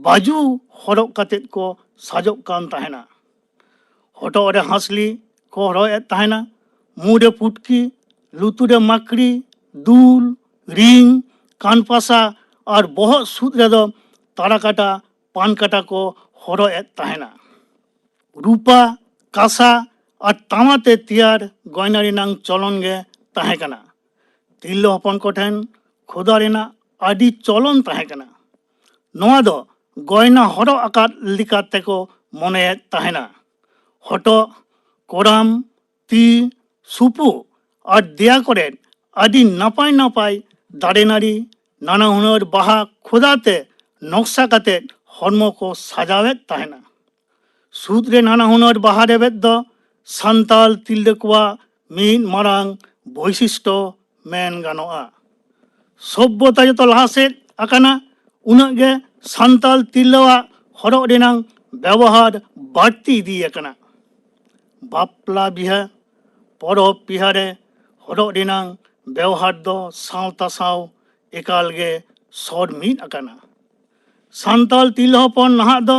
ᱵᱟᱡᱩ ᱦᱚᱨᱚᱜ ᱠᱟᱛᱮᱫ ᱠᱚ ᱥᱟᱡᱚᱜ ᱠᱟᱱ ᱛᱟᱦᱮᱱᱟ᱾ ᱦᱚᱴᱚᱜ ᱨᱮ ᱦᱟᱸᱥᱞᱤ ᱠᱚ ᱦᱚᱨᱚᱜ ᱮᱫ ᱛᱟᱦᱮᱱᱟ, ᱢᱩ ᱨᱮ ᱯᱩᱴᱠᱤ, ᱞᱩᱛᱩᱨ ᱨᱮ ᱢᱟᱠᱲᱤ, ᱫᱩᱞ, ᱨᱤᱝ, ᱠᱟᱱᱯᱟᱥᱟ ᱟᱨ ᱵᱚᱦᱚᱜ ᱥᱩᱫ ᱨᱮᱫᱚ ᱛᱟᱲᱟᱠᱟᱴᱟ, ᱯᱟᱱᱠᱟᱴᱟ ᱠᱚ ᱦᱚᱨᱚᱜ ᱮᱫ ᱛᱟᱦᱮᱱᱟ᱾ ᱨᱩᱯᱟ, ᱠᱟᱸᱥᱟ ᱟᱨ ᱛᱟᱢᱟ ᱛᱮ ᱛᱮᱭᱟᱨ ᱜᱚᱭᱱᱟ ᱨᱮᱱᱟᱝ ᱪᱚᱞᱚᱱ ᱜᱮ ᱛᱟᱦᱮᱸ ᱠᱟᱱᱟ᱾ ᱛᱤᱨᱞᱟᱹ ᱦᱚᱯᱚᱱ ᱠᱚᱴᱷᱮᱱ ᱠᱷᱚᱫᱟ ᱨᱮᱱᱟᱜ ᱟᱹᱰᱤ ᱪᱚᱞᱚᱱ ᱛᱟᱦᱮᱸ ᱠᱟᱱᱟ᱾ ᱱᱚᱣᱟ ᱫᱚ ᱜᱚᱭᱱᱟ ᱦᱚᱨᱚᱜ ᱟᱠᱟᱫ ᱞᱮᱠᱟ ᱛᱮᱠᱚ ᱢᱚᱱᱮᱭᱮᱫ ᱛᱟᱦᱮᱱᱟ᱾ ᱦᱚᱴᱚᱜ, ᱠᱚᱲᱟᱢ, ᱛᱤ, ᱥᱩᱯᱩ ᱟᱨ ᱫᱮᱭᱟ ᱠᱚᱨᱮ ᱟᱹᱰᱤ ᱱᱟᱯᱟᱭ ᱱᱟᱯᱟᱭ ᱫᱟᱨᱮ ᱱᱟᱹᱲᱤ, ᱱᱟᱱᱟ ᱦᱩᱱᱟᱹᱨ ᱵᱟᱦᱟ ᱠᱷᱚᱫᱟ ᱛᱮ ᱱᱚᱠᱥᱟ ᱠᱟᱛᱮ ᱦᱚᱲᱢᱚ ᱠᱚ ᱥᱟᱡᱟᱣᱮᱫ ᱛᱟᱦᱮᱱᱟ᱾ ᱥᱩᱫ ᱨᱮ ᱱᱟᱱᱟ ᱦᱩᱱᱟᱹᱨ ᱵᱟᱦᱟ ᱨᱮᱵᱮᱫ ᱫᱚ ᱥᱟᱱᱛᱟᱲ ᱛᱤᱨᱞᱟᱹ ᱠᱚᱣᱟᱜ ᱢᱤᱫ ᱢᱟᱨᱟᱝ ᱵᱳᱭᱥᱤᱥᱴᱚ ᱢᱮᱱ ᱜᱟᱱᱚᱜᱼᱟ᱾ ᱥᱚᱵᱷᱭᱚᱛᱟ ᱡᱚᱛᱚ ᱞᱟᱦᱟ ᱥᱮᱫ ᱟᱠᱟᱱᱟ, ᱩᱱᱟᱹᱜ ᱜᱮ ᱥᱟᱱᱛᱟᱲ ᱛᱤᱨᱞᱟᱹᱣᱟᱜ ᱦᱚᱨᱚᱜ ᱨᱮᱱᱟᱝ ᱵᱮᱵᱚᱦᱟᱨ ᱵᱟᱹᱲᱛᱤ ᱤᱫᱤ ᱟᱠᱟᱱᱟ᱾ ᱵᱟᱯᱞᱟ ᱵᱤᱦᱟᱹ, ᱯᱚᱨᱚᱵᱽ ᱯᱤᱦᱟᱹ ᱨᱮ ᱦᱚᱨᱚᱜ ᱨᱮᱱᱟᱝ ᱵᱮᱣᱦᱟᱨ ᱫᱚ ᱥᱟᱶᱛᱟ ᱥᱟᱶ ᱮᱠᱟᱞ ᱜᱮ ᱥᱚᱨ ᱢᱤᱫ ᱟᱠᱟᱱᱟ᱾ ᱥᱟᱱᱛᱟᱲ ᱛᱤᱨᱞᱟᱹ ᱦᱚᱯᱚᱱ ᱱᱟᱦᱟᱜ ᱫᱚ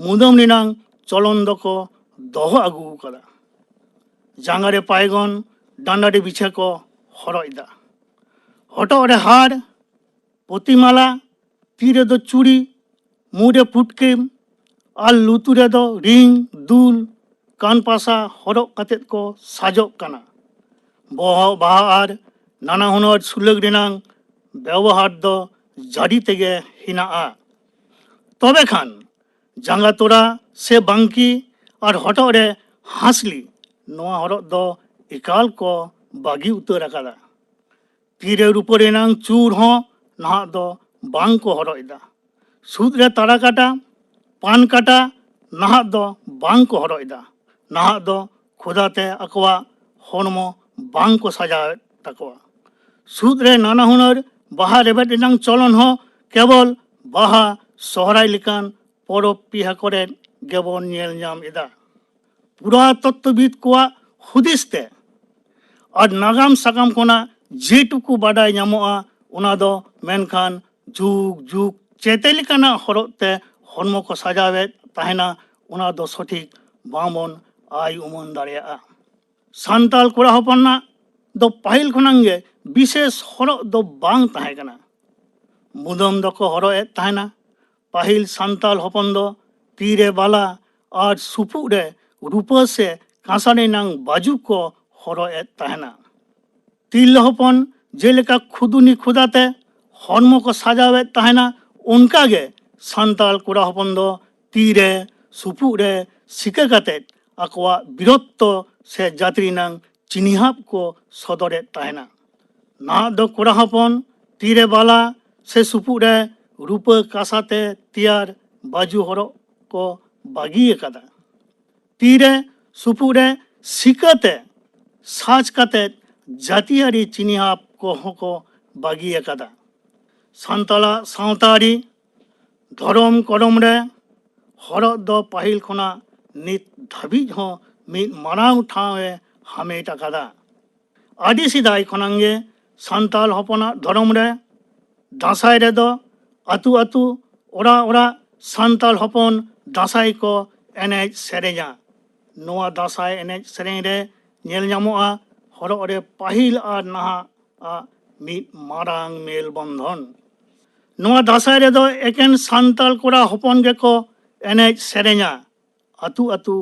ᱢᱩᱫᱟᱹᱢ ᱨᱮᱱᱟᱝ ᱪᱚᱞᱚᱱ ᱫᱚᱠᱚ ᱫᱚᱦᱚ ᱟᱹᱜᱩ ᱟᱠᱟᱫᱟ᱾ ᱡᱟᱸᱜᱟ ᱨᱮ ᱯᱟᱭᱜᱚᱱ, ᱰᱟᱸᱰᱟ ᱨᱮ ᱵᱤᱪᱷᱟᱹ ᱠᱚ ᱦᱚᱨᱚᱜ ᱮᱫᱟ᱾ ᱦᱚᱴᱚᱜ ᱨᱮ ᱦᱟᱨ, ᱯᱚᱛᱤᱢᱟᱞᱟ, ᱛᱤ ᱨᱮᱫᱚ ᱪᱩᱲᱤ, ᱢᱩ ᱨᱮ ᱯᱩᱴᱠᱤᱢ ᱟᱨ ᱞᱩᱛᱩᱨ ᱨᱮᱫᱚ ᱨᱤᱝ, ᱫᱩᱞ, ᱠᱟᱱ ᱯᱟᱥᱟ ᱦᱚᱨᱚᱜ ᱠᱟᱛᱮᱫ ᱠᱚ ᱥᱟᱡᱚᱜ ᱠᱟᱱᱟ᱾ ᱵᱚᱦᱚᱜ ᱵᱟᱦᱟ ᱟᱨ ᱱᱟᱱᱟ ᱦᱩᱱᱟᱹᱨ ᱥᱩᱞᱟᱹᱠ ᱨᱮᱱᱟᱝ ᱵᱮᱵᱚᱦᱟᱨ ᱫᱚ ᱡᱟᱹᱨᱤ ᱛᱮᱜᱮ ᱦᱮᱱᱟᱜᱼᱟ᱾ ᱛᱚᱵᱮ ᱠᱷᱟᱱ ᱡᱟᱸᱜᱟ ᱛᱚᱨᱟ ᱥᱮ ᱵᱟᱝᱠᱤ ᱟᱨ ᱦᱚᱴᱚᱜ ᱨᱮ ᱦᱟᱸᱥᱞᱤ, ᱱᱚᱣᱟ ᱦᱚᱨᱚᱜ ᱫᱚ ᱮᱠᱟᱞ ᱠᱚ ᱵᱟᱹᱜᱤ ᱩᱛᱟᱹᱨ ᱟᱠᱟᱫᱟ᱾ ᱛᱤᱨᱮ ᱨᱩᱯᱟᱹ ᱨᱮᱱᱟᱝ ᱪᱩᱨ ᱦᱚᱸ ᱱᱟᱦᱟᱜ ᱫᱚ ᱵᱟᱝ ᱠᱚ ᱦᱚᱨᱚᱜ ᱮᱫᱟ᱾ ᱥᱩᱫ ᱨᱮ ᱛᱟᱲᱟ ᱠᱟᱴᱟ, ᱯᱟᱱ ᱠᱟᱴᱟ ᱱᱟᱦᱟᱜ ᱫᱚ ᱵᱟᱝ ᱠᱚ ᱦᱚᱨᱚᱜ ᱮᱫᱟ᱾ ᱱᱟᱦᱟᱜ ᱫᱚ ᱠᱷᱚᱫᱟ ᱛᱮ ᱟᱠᱚᱣᱟᱜ ᱦᱚᱲᱢᱚ ᱵᱟᱝ ᱠᱚ ᱥᱟᱡᱟᱣᱮᱫ ᱛᱟᱠᱚᱣᱟ᱾ ᱥᱩᱫ ᱨᱮ ᱱᱟᱱᱟ ᱦᱩᱱᱟᱹᱨ ᱵᱟᱦᱟ ᱨᱮᱵᱮᱫ ᱨᱮᱱᱟᱝ ᱪᱚᱞᱚᱱ ᱦᱚᱸ ᱠᱮᱵᱚᱞ ᱵᱟᱦᱟ, ᱥᱚᱦᱨᱟᱭ ᱞᱮᱠᱟᱱ ᱯᱚᱨᱚᱵᱽ ᱯᱤᱦᱟᱹ ᱠᱚᱨᱮ ᱜᱮᱵᱚᱱ ᱧᱮᱞ ᱧᱟᱢ ᱮᱫᱟ᱾ ᱯᱩᱨᱟᱛᱚᱛᱛᱚᱵᱤᱫ ᱠᱚᱣᱟᱜ ᱦᱩᱫᱤᱥ ᱛᱮ ᱟᱨ ᱱᱟᱜᱟᱢ ᱥᱟᱠᱟᱢ ᱠᱷᱚᱱᱟᱜ ᱡᱮᱴᱩᱠᱩ ᱵᱟᱰᱟᱭ ᱧᱟᱢᱚᱜᱼᱟ, ᱚᱱᱟ ᱫᱚ ᱢᱮᱱᱠᱷᱟᱱ ᱡᱩᱜᱽ ᱡᱩᱜᱽ ᱪᱮᱛᱮ ᱞᱮᱠᱟᱱᱟᱜ ᱦᱚᱨᱚᱜ ᱛᱮ ᱦᱚᱲᱢᱚ ᱠᱚ ᱥᱟᱡᱟᱣᱮᱫ ᱛᱟᱦᱮᱱᱟ, ᱚᱱᱟ ᱫᱚ ᱥᱚᱴᱷᱤᱠ ᱵᱟᱝᱵᱚᱱ ᱟᱭ ᱩᱢᱟᱹᱱ ᱫᱟᱲᱮᱭᱟᱜᱼᱟ᱾ ᱥᱟᱱᱛᱟᱲ ᱠᱚᱲᱟ ᱦᱚᱯᱚᱱᱟᱜ ᱫᱚ ᱯᱟᱹᱦᱤᱞ ᱠᱷᱚᱱᱟᱜ ᱜᱮ ᱵᱤᱥᱮᱥ ᱦᱚᱨᱚᱜ ᱫᱚ ᱵᱟᱝ ᱛᱟᱦᱮᱸ ᱠᱟᱱᱟ᱾ ᱢᱩᱫᱟᱹᱢ ᱫᱚᱠᱚ ᱦᱚᱨᱚᱜ ᱮᱫ ᱛᱟᱦᱮᱱᱟ᱾ ᱯᱟᱹᱦᱤᱞ ᱥᱟᱱᱛᱟᱲ ᱦᱚᱯᱚᱱ ᱫᱚ ᱛᱤᱨᱮ ᱵᱟᱞᱟ ᱟᱨ ᱥᱩᱯᱩᱜ ᱨᱮ ᱨᱩᱯᱟᱹ ᱥᱮ ᱠᱟᱸᱥᱟ ᱨᱮᱱᱟᱝ ᱵᱟᱡᱩ ᱠᱚ ᱦᱚᱨᱚᱜ ᱮᱫ ᱛᱟᱦᱮᱱᱟ᱾ ᱛᱤᱨᱞᱟᱹ ᱦᱚᱯᱚᱱ ᱡᱮᱞᱮᱠᱟ ᱠᱷᱩᱫᱩᱱᱤ ᱠᱷᱩᱫᱟ ᱛᱮ ᱦᱚᱲᱢᱚ ᱠᱚ ᱥᱟᱡᱟᱣᱮᱫ ᱛᱟᱦᱮᱱᱟ, ᱚᱱᱠᱟ ᱜᱮ ᱥᱟᱱᱛᱟᱲ ᱠᱚᱲᱟ ᱦᱚᱯᱚᱱ ᱫᱚ ᱛᱤ ᱨᱮ, ᱥᱩᱯᱩᱜ ᱨᱮ ᱥᱤᱠᱟᱹ ᱠᱟᱛᱮ ᱟᱠᱚᱣᱟᱜ ᱵᱤᱨᱚᱛᱛᱚ ᱥᱮ ᱡᱟᱹᱛᱤ ᱨᱮᱱᱟᱝ ᱪᱤᱱᱦᱟᱹᱯ ᱠᱚ ᱥᱚᱫᱚᱨᱮᱫ ᱛᱟᱦᱮᱱᱟ᱾ ᱱᱟᱦᱟᱜ ᱫᱚ ᱠᱚᱲᱟ ᱦᱚᱯᱚᱱ ᱛᱤᱨᱮ ᱵᱟᱞᱟ ᱥᱮ ᱥᱩᱯᱩᱜ ᱨᱮ ᱨᱩᱯᱟᱹ ᱠᱟᱸᱥᱟ ᱛᱮ ᱛᱮᱭᱟᱨ ᱵᱟᱹᱡᱩ ᱦᱚᱨᱚᱜ ᱠᱚ ᱵᱟᱹᱜᱤ ᱟᱠᱟᱫᱟ᱾ ᱛᱤᱨᱮ ᱥᱩᱯᱩᱜ ᱨᱮ ᱥᱤᱠᱟᱹᱛᱮ ᱥᱟᱡᱽ ᱠᱟᱛᱮ ᱡᱟᱹᱛᱤᱭᱟᱹᱨᱤ ᱪᱤᱱᱦᱟᱹᱯ ᱠᱚᱦᱚᱸ ᱠᱚ ᱵᱟᱹᱜᱤ ᱟᱠᱟᱫᱟ᱾ ᱥᱟᱱᱛᱟᱲᱟᱜ ᱥᱟᱶᱛᱟ ᱟᱹᱨᱤ, ᱫᱷᱚᱨᱚᱢ ᱠᱚᱨᱚᱢ ᱨᱮ ᱦᱚᱨᱚᱜ ᱫᱚ ᱯᱟᱹᱦᱤᱞ ᱠᱷᱚᱱᱟᱜ ᱱᱤᱛ ᱫᱷᱟᱹᱵᱤᱡ ᱦᱚᱸ ᱢᱤᱫ ᱢᱟᱨᱟᱝ ᱴᱷᱟᱶ ᱮ ᱦᱟᱢᱮᱴ ᱟᱠᱟᱫᱟ᱾ ᱟᱹᱰᱤ ᱥᱮᱫᱟᱭ ᱠᱷᱚᱱᱟᱜ ᱜᱮ ᱥᱟᱱᱛᱟᱲ ᱦᱚᱯᱚᱱᱟᱜ ᱫᱷᱚᱨᱚᱢ ᱨᱮ ᱫᱟᱸᱥᱟᱭ ᱨᱮᱫᱚ ᱟᱹᱛᱩ ᱟᱹᱛᱩ, ᱚᱲᱟᱜ ᱚᱲᱟᱜ ᱥᱟᱱᱛᱟᱲ ᱦᱚᱯᱚᱱ ᱫᱟᱸᱥᱟᱭ ᱠᱚ ᱮᱱᱮᱡ ᱥᱮᱨᱮᱧᱟ᱾ ᱱᱚᱣᱟ ᱫᱟᱸᱥᱟᱭ ᱮᱱᱮᱡ ᱥᱮᱨᱮᱧ ᱨᱮ ᱧᱮᱞ ᱧᱟᱢᱚᱜᱼᱟ ᱦᱚᱨᱚᱜ ᱨᱮ ᱯᱟᱹᱦᱤᱞ ᱟᱨ ᱱᱟᱦᱟᱜ ᱟᱜ ᱢᱤᱫ ᱢᱟᱨᱟᱝ ᱢᱮᱞ ᱵᱚᱱᱫᱷᱚᱱ᱾ ᱱᱚᱣᱟ ᱫᱟᱸᱥᱟᱭ ᱨᱮᱫᱚ ᱮᱠᱮᱱ ᱥᱟᱱᱛᱟᱲ ᱠᱚᱲᱟ ᱦᱚᱯᱚᱱ ᱜᱮᱠᱚ ᱮᱱᱮᱡ ᱥᱮᱨᱮᱧᱟ, ᱟᱹᱛᱩ ᱟᱹᱛᱩ,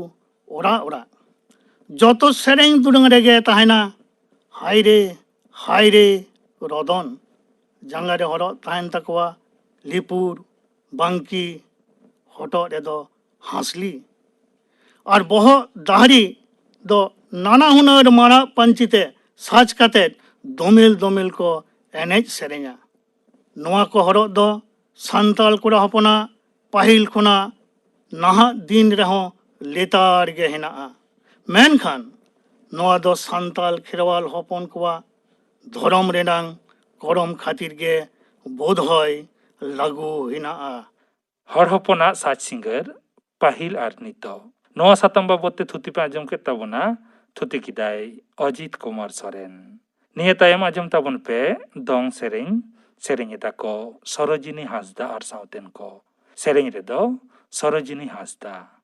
ᱚᱲᱟᱜ ᱚᱲᱟᱜ᱾ ᱡᱚᱛᱚ ᱥᱮᱨᱮᱧ ᱫᱩᱲᱟᱹᱝ ᱨᱮᱜᱮ ᱛᱟᱦᱮᱱᱟ ᱦᱟᱭ ᱨᱮ, ᱦᱟᱭ ᱨᱮ ᱨᱚᱫᱚᱱ᱾ ᱡᱟᱸᱜᱟ ᱨᱮ ᱦᱚᱨᱚᱜ ᱛᱟᱦᱮᱱ ᱛᱟᱠᱚᱣᱟ ᱞᱤᱯᱩᱨ, ᱵᱟᱝᱠᱤ, ᱦᱚᱴᱚᱜ ᱨᱮᱫᱚ ᱦᱟᱸᱥᱞᱤ᱾ ᱟᱨ ᱵᱚᱦᱚᱜ ᱫᱟᱦᱨᱤ ᱫᱚ ᱱᱟᱱᱟ ᱦᱩᱱᱟᱹᱨ ᱢᱟᱨᱟᱜ ᱯᱟᱹᱧᱪᱤ ᱛᱮ ᱥᱟᱡᱽ ᱠᱟᱛᱮ ᱫᱚᱢᱮᱞ ᱫᱚᱢᱮᱞ ᱠᱚ ᱮᱱᱮᱡ ᱥᱮᱨᱮᱧᱟ᱾ ᱱᱚᱣᱟ ᱠᱚ ᱦᱚᱨᱚᱜ ᱫᱚ ᱥᱟᱱᱛᱟᱲ ᱠᱚᱲᱟ ᱦᱚᱯᱚᱱᱟᱜ ᱯᱟᱹᱦᱤᱞ ᱠᱷᱚᱱᱟᱜ ᱱᱟᱦᱟᱜ ᱫᱤᱱ ᱨᱮᱦᱚᱸ ᱞᱮᱛᱟᱲ ᱜᱮ ᱦᱮᱱᱟᱜᱼᱟ᱾ ᱢᱮᱱᱠᱷᱟᱱ ᱱᱚᱣᱟ ᱫᱚ ᱥᱟᱱᱛᱟᱲ ᱠᱷᱮᱨᱣᱟᱞ ᱦᱚᱯᱚᱱ ᱠᱚᱣᱟᱜ ᱫᱷᱚᱨᱚᱢ ᱨᱮᱱᱟᱝ ᱠᱚᱨᱚᱢ ᱠᱷᱟᱹᱛᱤᱨ ᱜᱮ ᱵᱳᱫᱷᱚᱭ ᱞᱟᱹᱜᱩ ᱦᱮᱱᱟᱜᱼᱟ᱾ ᱦᱚᱲ ᱦᱚᱯᱚᱱᱟᱜ ᱥᱟᱡᱽ ᱥᱤᱸᱜᱟᱹᱨ ᱯᱟᱹᱦᱤᱞ ᱟᱨ ᱱᱤᱛᱚᱜ᱾ ᱱᱚᱣᱟ ᱥᱟᱛᱟᱢ ᱵᱟᱵᱚᱫ ᱛᱮ ᱛᱷᱩᱛᱤ ᱯᱮ ᱟᱸᱡᱚᱢ ᱠᱮᱫ ᱛᱟᱵᱚᱱᱟ, ᱛᱷᱩᱛᱤ ᱠᱮᱫᱟᱭ ᱚᱡᱤᱛ ᱠᱩᱢᱟᱨ ᱥᱚᱨᱮᱱ᱾ ᱱᱤᱭᱟᱹ ᱛᱟᱭᱚᱢ ᱟᱸᱡᱚᱢ ᱛᱟᱵᱚᱱ ᱯᱮ ᱫᱚᱝ ᱥᱮᱨᱮᱧ, ᱥᱮᱨᱮᱧ ᱮᱫᱟ ᱠᱚ ᱥᱚᱨᱳᱡᱤᱱᱤ ᱦᱟᱸᱥᱫᱟ ᱟᱨ ᱥᱟᱶᱛᱮᱱ ᱠᱚ᱾ ᱥᱮᱨᱮᱧ ᱨᱮᱫᱚ ᱥᱚᱨᱳᱡᱤᱱᱤ ᱦᱟᱸᱥᱫᱟ᱾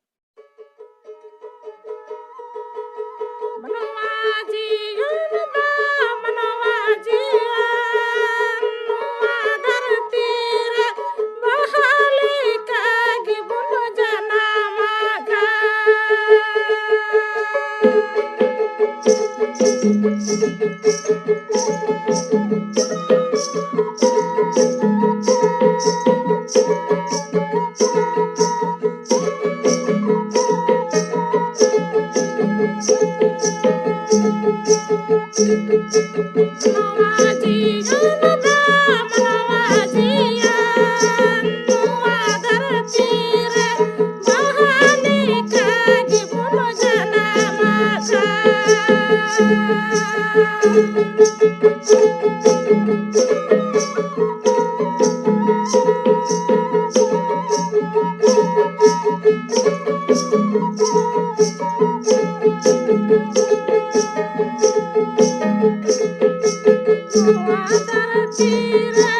ᱱᱚᱣᱟ ᱡᱤᱭᱚᱱ ᱫᱚ ᱱᱚᱣᱟ ᱡᱤᱭᱚᱱ, ᱱᱚᱣᱟ ᱫᱷᱟᱹᱨᱛᱤ ᱨᱮ ᱵᱟᱦᱟ ᱞᱮᱠᱟ ᱜᱮᱵᱚᱱ ᱡᱟᱱᱟᱢ ᱟᱠᱟᱱ᱾ ᱱᱚᱣᱟ ᱫᱷᱟᱹᱨᱛᱤ ᱨᱮ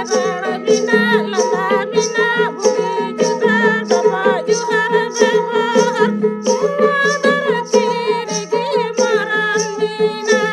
ᱨᱚᱲ ᱢᱮᱱᱟᱜ, ᱞᱟᱸᱫᱟ ᱢᱮᱱᱟᱜ, ᱵᱩᱜᱤ ᱡᱩᱫᱟᱹ, ᱰᱚᱵᱚᱜ ᱡᱚᱦᱟᱨ ᱵᱮᱵᱚᱦᱟᱨ, ᱱᱚᱣᱟ ᱫᱷᱟᱹᱨᱛᱤ ᱨᱮᱜᱮ ᱢᱟᱨᱟᱝ ᱢᱮᱱᱟᱜ᱾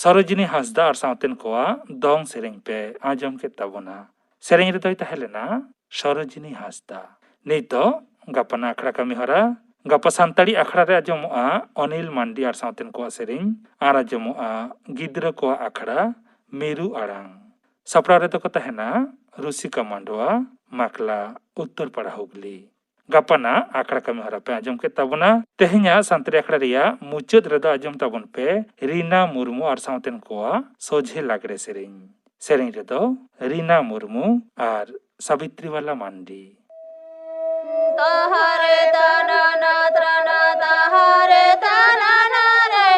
ᱥᱚᱨᱳᱡᱤᱱᱤ ᱦᱟᱸᱥᱫᱟ ᱟᱨ ᱥᱟᱶᱛᱮᱱ ᱠᱚᱣᱟᱜ ᱫᱚᱝ ᱥᱮᱨᱮᱧ ᱯᱮ ᱟᱸᱡᱚᱢ ᱠᱮᱫ ᱛᱟᱵᱚᱱᱟ᱾ ᱥᱮᱨᱮᱧ ᱨᱮᱫᱚᱭ ᱛᱟᱦᱮᱸ ᱞᱮᱱᱟ ᱥᱚᱨᱳᱡᱤᱱᱤ ᱦᱟᱸᱥᱫᱟ᱾ ᱱᱤᱛᱚᱜ ᱜᱟᱯᱟᱱᱟᱜ ᱟᱠᱷᱲᱟ ᱠᱟᱹᱢᱤ ᱦᱚᱨᱟ᱾ ᱜᱟᱯᱟ ᱥᱟᱱᱛᱟᱲᱤ ᱟᱠᱷᱲᱟ ᱨᱮ ᱟᱸᱡᱚᱢᱚᱜᱼᱟ ᱚᱱᱤᱞ ᱢᱟᱱᱰᱤ ᱟᱨ ᱥᱟᱶᱛᱮᱱ ᱠᱚᱣᱟᱜ ᱥᱮᱨᱮᱧ, ᱟᱨ ᱟᱸᱡᱚᱢᱚᱜᱼᱟ ᱜᱤᱫᱽᱨᱟᱹ ᱠᱚᱣᱟᱜ ᱟᱠᱷᱲᱟ ᱢᱤᱨᱩ ᱟᱲᱟᱝ᱾ ᱥᱟᱯᱲᱟᱣ ᱨᱮᱫᱚ ᱠᱚ ᱛᱟᱦᱮᱱᱟ ᱨᱩᱥᱤᱠᱟ ᱢᱟᱱᱰᱣᱟ, ᱢᱟᱠᱞᱟ, ᱩᱛᱛᱚᱨ ᱯᱟᱲᱟ, ᱦᱩᱜᱽᱞᱤ᱾ ᱜᱟᱯᱟᱱᱟᱜ ᱟᱠᱷᱲᱟ ᱠᱟᱹᱢᱤ ᱦᱚᱨᱟ ᱯᱮ ᱟᱸᱡᱚᱢ ᱠᱮᱫ ᱛᱟᱵᱚᱱᱟ᱾ ᱛᱮᱦᱮᱧᱟᱜ ᱥᱟᱱᱛᱟᱲᱤ ᱟᱠᱷᱲᱟ ᱨᱮᱭᱟᱜ ᱢᱩᱪᱟᱹᱫ ᱨᱮᱫᱚ ᱟᱸᱡᱚᱢ ᱛᱟᱵᱚᱱ ᱯᱮ ᱨᱤᱱᱟ ᱢᱩᱨᱢᱩ ᱟᱨ ᱥᱟᱶᱛᱮᱱ ᱠᱚᱣᱟᱜ ᱥᱚᱡᱷᱮ ᱞᱟᱜᱽᱲᱮ ᱥᱮᱨᱮᱧ᱾ ᱥᱮᱨᱮᱧ ᱨᱮᱫᱚ ᱨᱤᱱᱟ ᱢᱩᱨᱢᱩ ᱟᱨ ᱥᱟᱵᱤᱛᱨᱤ ᱵᱟᱞᱟ ᱢᱟᱱᱰᱤ᱾ ᱛᱟᱦᱟᱨᱮ ᱛᱟᱱᱟᱱᱟ ᱛᱨᱟᱱᱟ ᱛᱟᱦᱟᱨᱮ ᱛᱟᱱᱟᱱᱟ ᱨᱮ,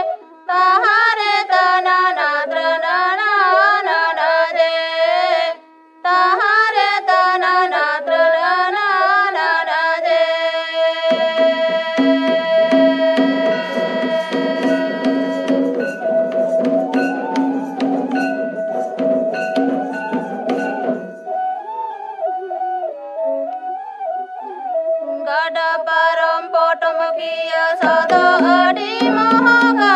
ᱛᱟᱦᱟᱨᱮ ᱛᱟᱱᱟᱱᱟ ᱛᱨᱟᱱᱟᱱᱟ ᱱᱟᱱᱟ ᱨᱮ, ᱛᱟᱦᱟᱨᱮ ᱛᱟᱱᱟᱱᱟ ᱛᱨᱟᱱᱟᱱᱟ ᱱᱟᱱᱟ ᱨᱮ᱾ ᱜᱟᱰᱟ ᱯᱟᱨᱚᱢ ᱯᱚᱴᱚᱢ ᱠᱤᱭᱟᱹ ᱥᱟᱫᱚ ᱟᱹᱰᱤ ᱢᱚᱦᱚᱝᱟ,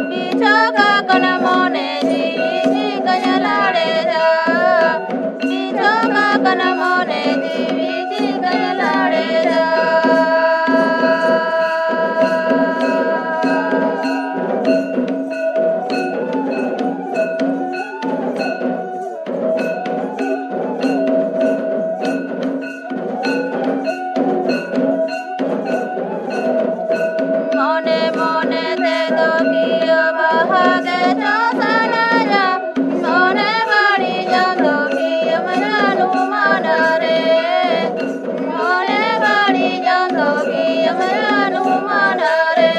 ᱵᱤᱪᱷᱚᱠ ᱟᱠᱟᱱᱟ ᱢᱚᱱᱮ ᱡᱤᱣᱤ ᱪᱤᱠᱟᱹᱧ ᱞᱟᱲᱮᱡᱟ, ᱵᱤᱪᱷᱚᱠ ᱟᱠᱟᱱᱟ ᱢᱚᱱᱮ ᱡᱤᱣᱤ ᱪᱤᱠᱟᱹᱧ ᱞᱟᱲᱮᱡᱟ᱾ ᱢᱚᱱᱮ ᱢᱚᱱᱮ ᱛᱮᱫᱚ ᱠᱤᱭᱟᱹ ᱵᱟᱦᱟ ᱜᱮ ᱪᱚ ᱥᱟᱱᱟᱭᱟ, ᱢᱚᱱᱮ ᱵᱟᱹᱲᱤᱡ ᱟᱢ ᱫᱚ ᱠᱤᱭᱟᱹᱢ ᱡᱟᱹᱱᱩᱢᱟᱱᱟ ᱨᱮ, ᱢᱚᱱᱮ ᱵᱟᱹᱲᱤᱡ ᱟᱢ ᱫᱚ ᱠᱤᱭᱟᱹᱢ ᱡᱟᱹᱱᱩᱢᱟᱱᱟ ᱨᱮ᱾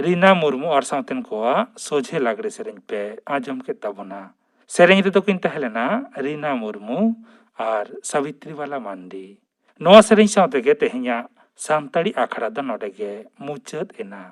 ᱨᱤᱱᱟ ᱢᱩᱨᱢᱩ ᱟᱨ ᱥᱟᱶᱛᱮᱱ ᱠᱚᱣᱟᱜ ᱥᱚᱡᱷᱮ ᱞᱟᱜᱽᱲᱮ ᱥᱮᱨᱮᱧ ᱯᱮ ᱟᱸᱡᱚᱢ ᱠᱮᱫ ᱛᱟᱵᱚᱱᱟ᱾ ᱥᱮᱨᱮᱧ ᱨᱮᱫᱚ ᱠᱤᱱ ᱛᱟᱦᱮᱸ ᱞᱮᱱᱟ ᱨᱤᱱᱟ ᱢᱩᱨᱢᱩ ᱟᱨ ᱥᱟᱵᱤᱛᱨᱤ ᱵᱟᱞᱟ ᱢᱟᱱᱰᱤ᱾ ᱱᱚᱣᱟ ᱥᱮᱨᱮᱧ ᱥᱟᱶ ᱛᱮᱜᱮ ᱛᱮᱦᱮᱧᱟᱜ ᱥᱟᱱᱛᱟᱲᱤ ᱟᱠᱷᱲᱟ ᱫᱚ ᱱᱚᱰᱮ ᱜᱮ ᱢᱩᱪᱟᱹᱫ ᱮᱱᱟ᱾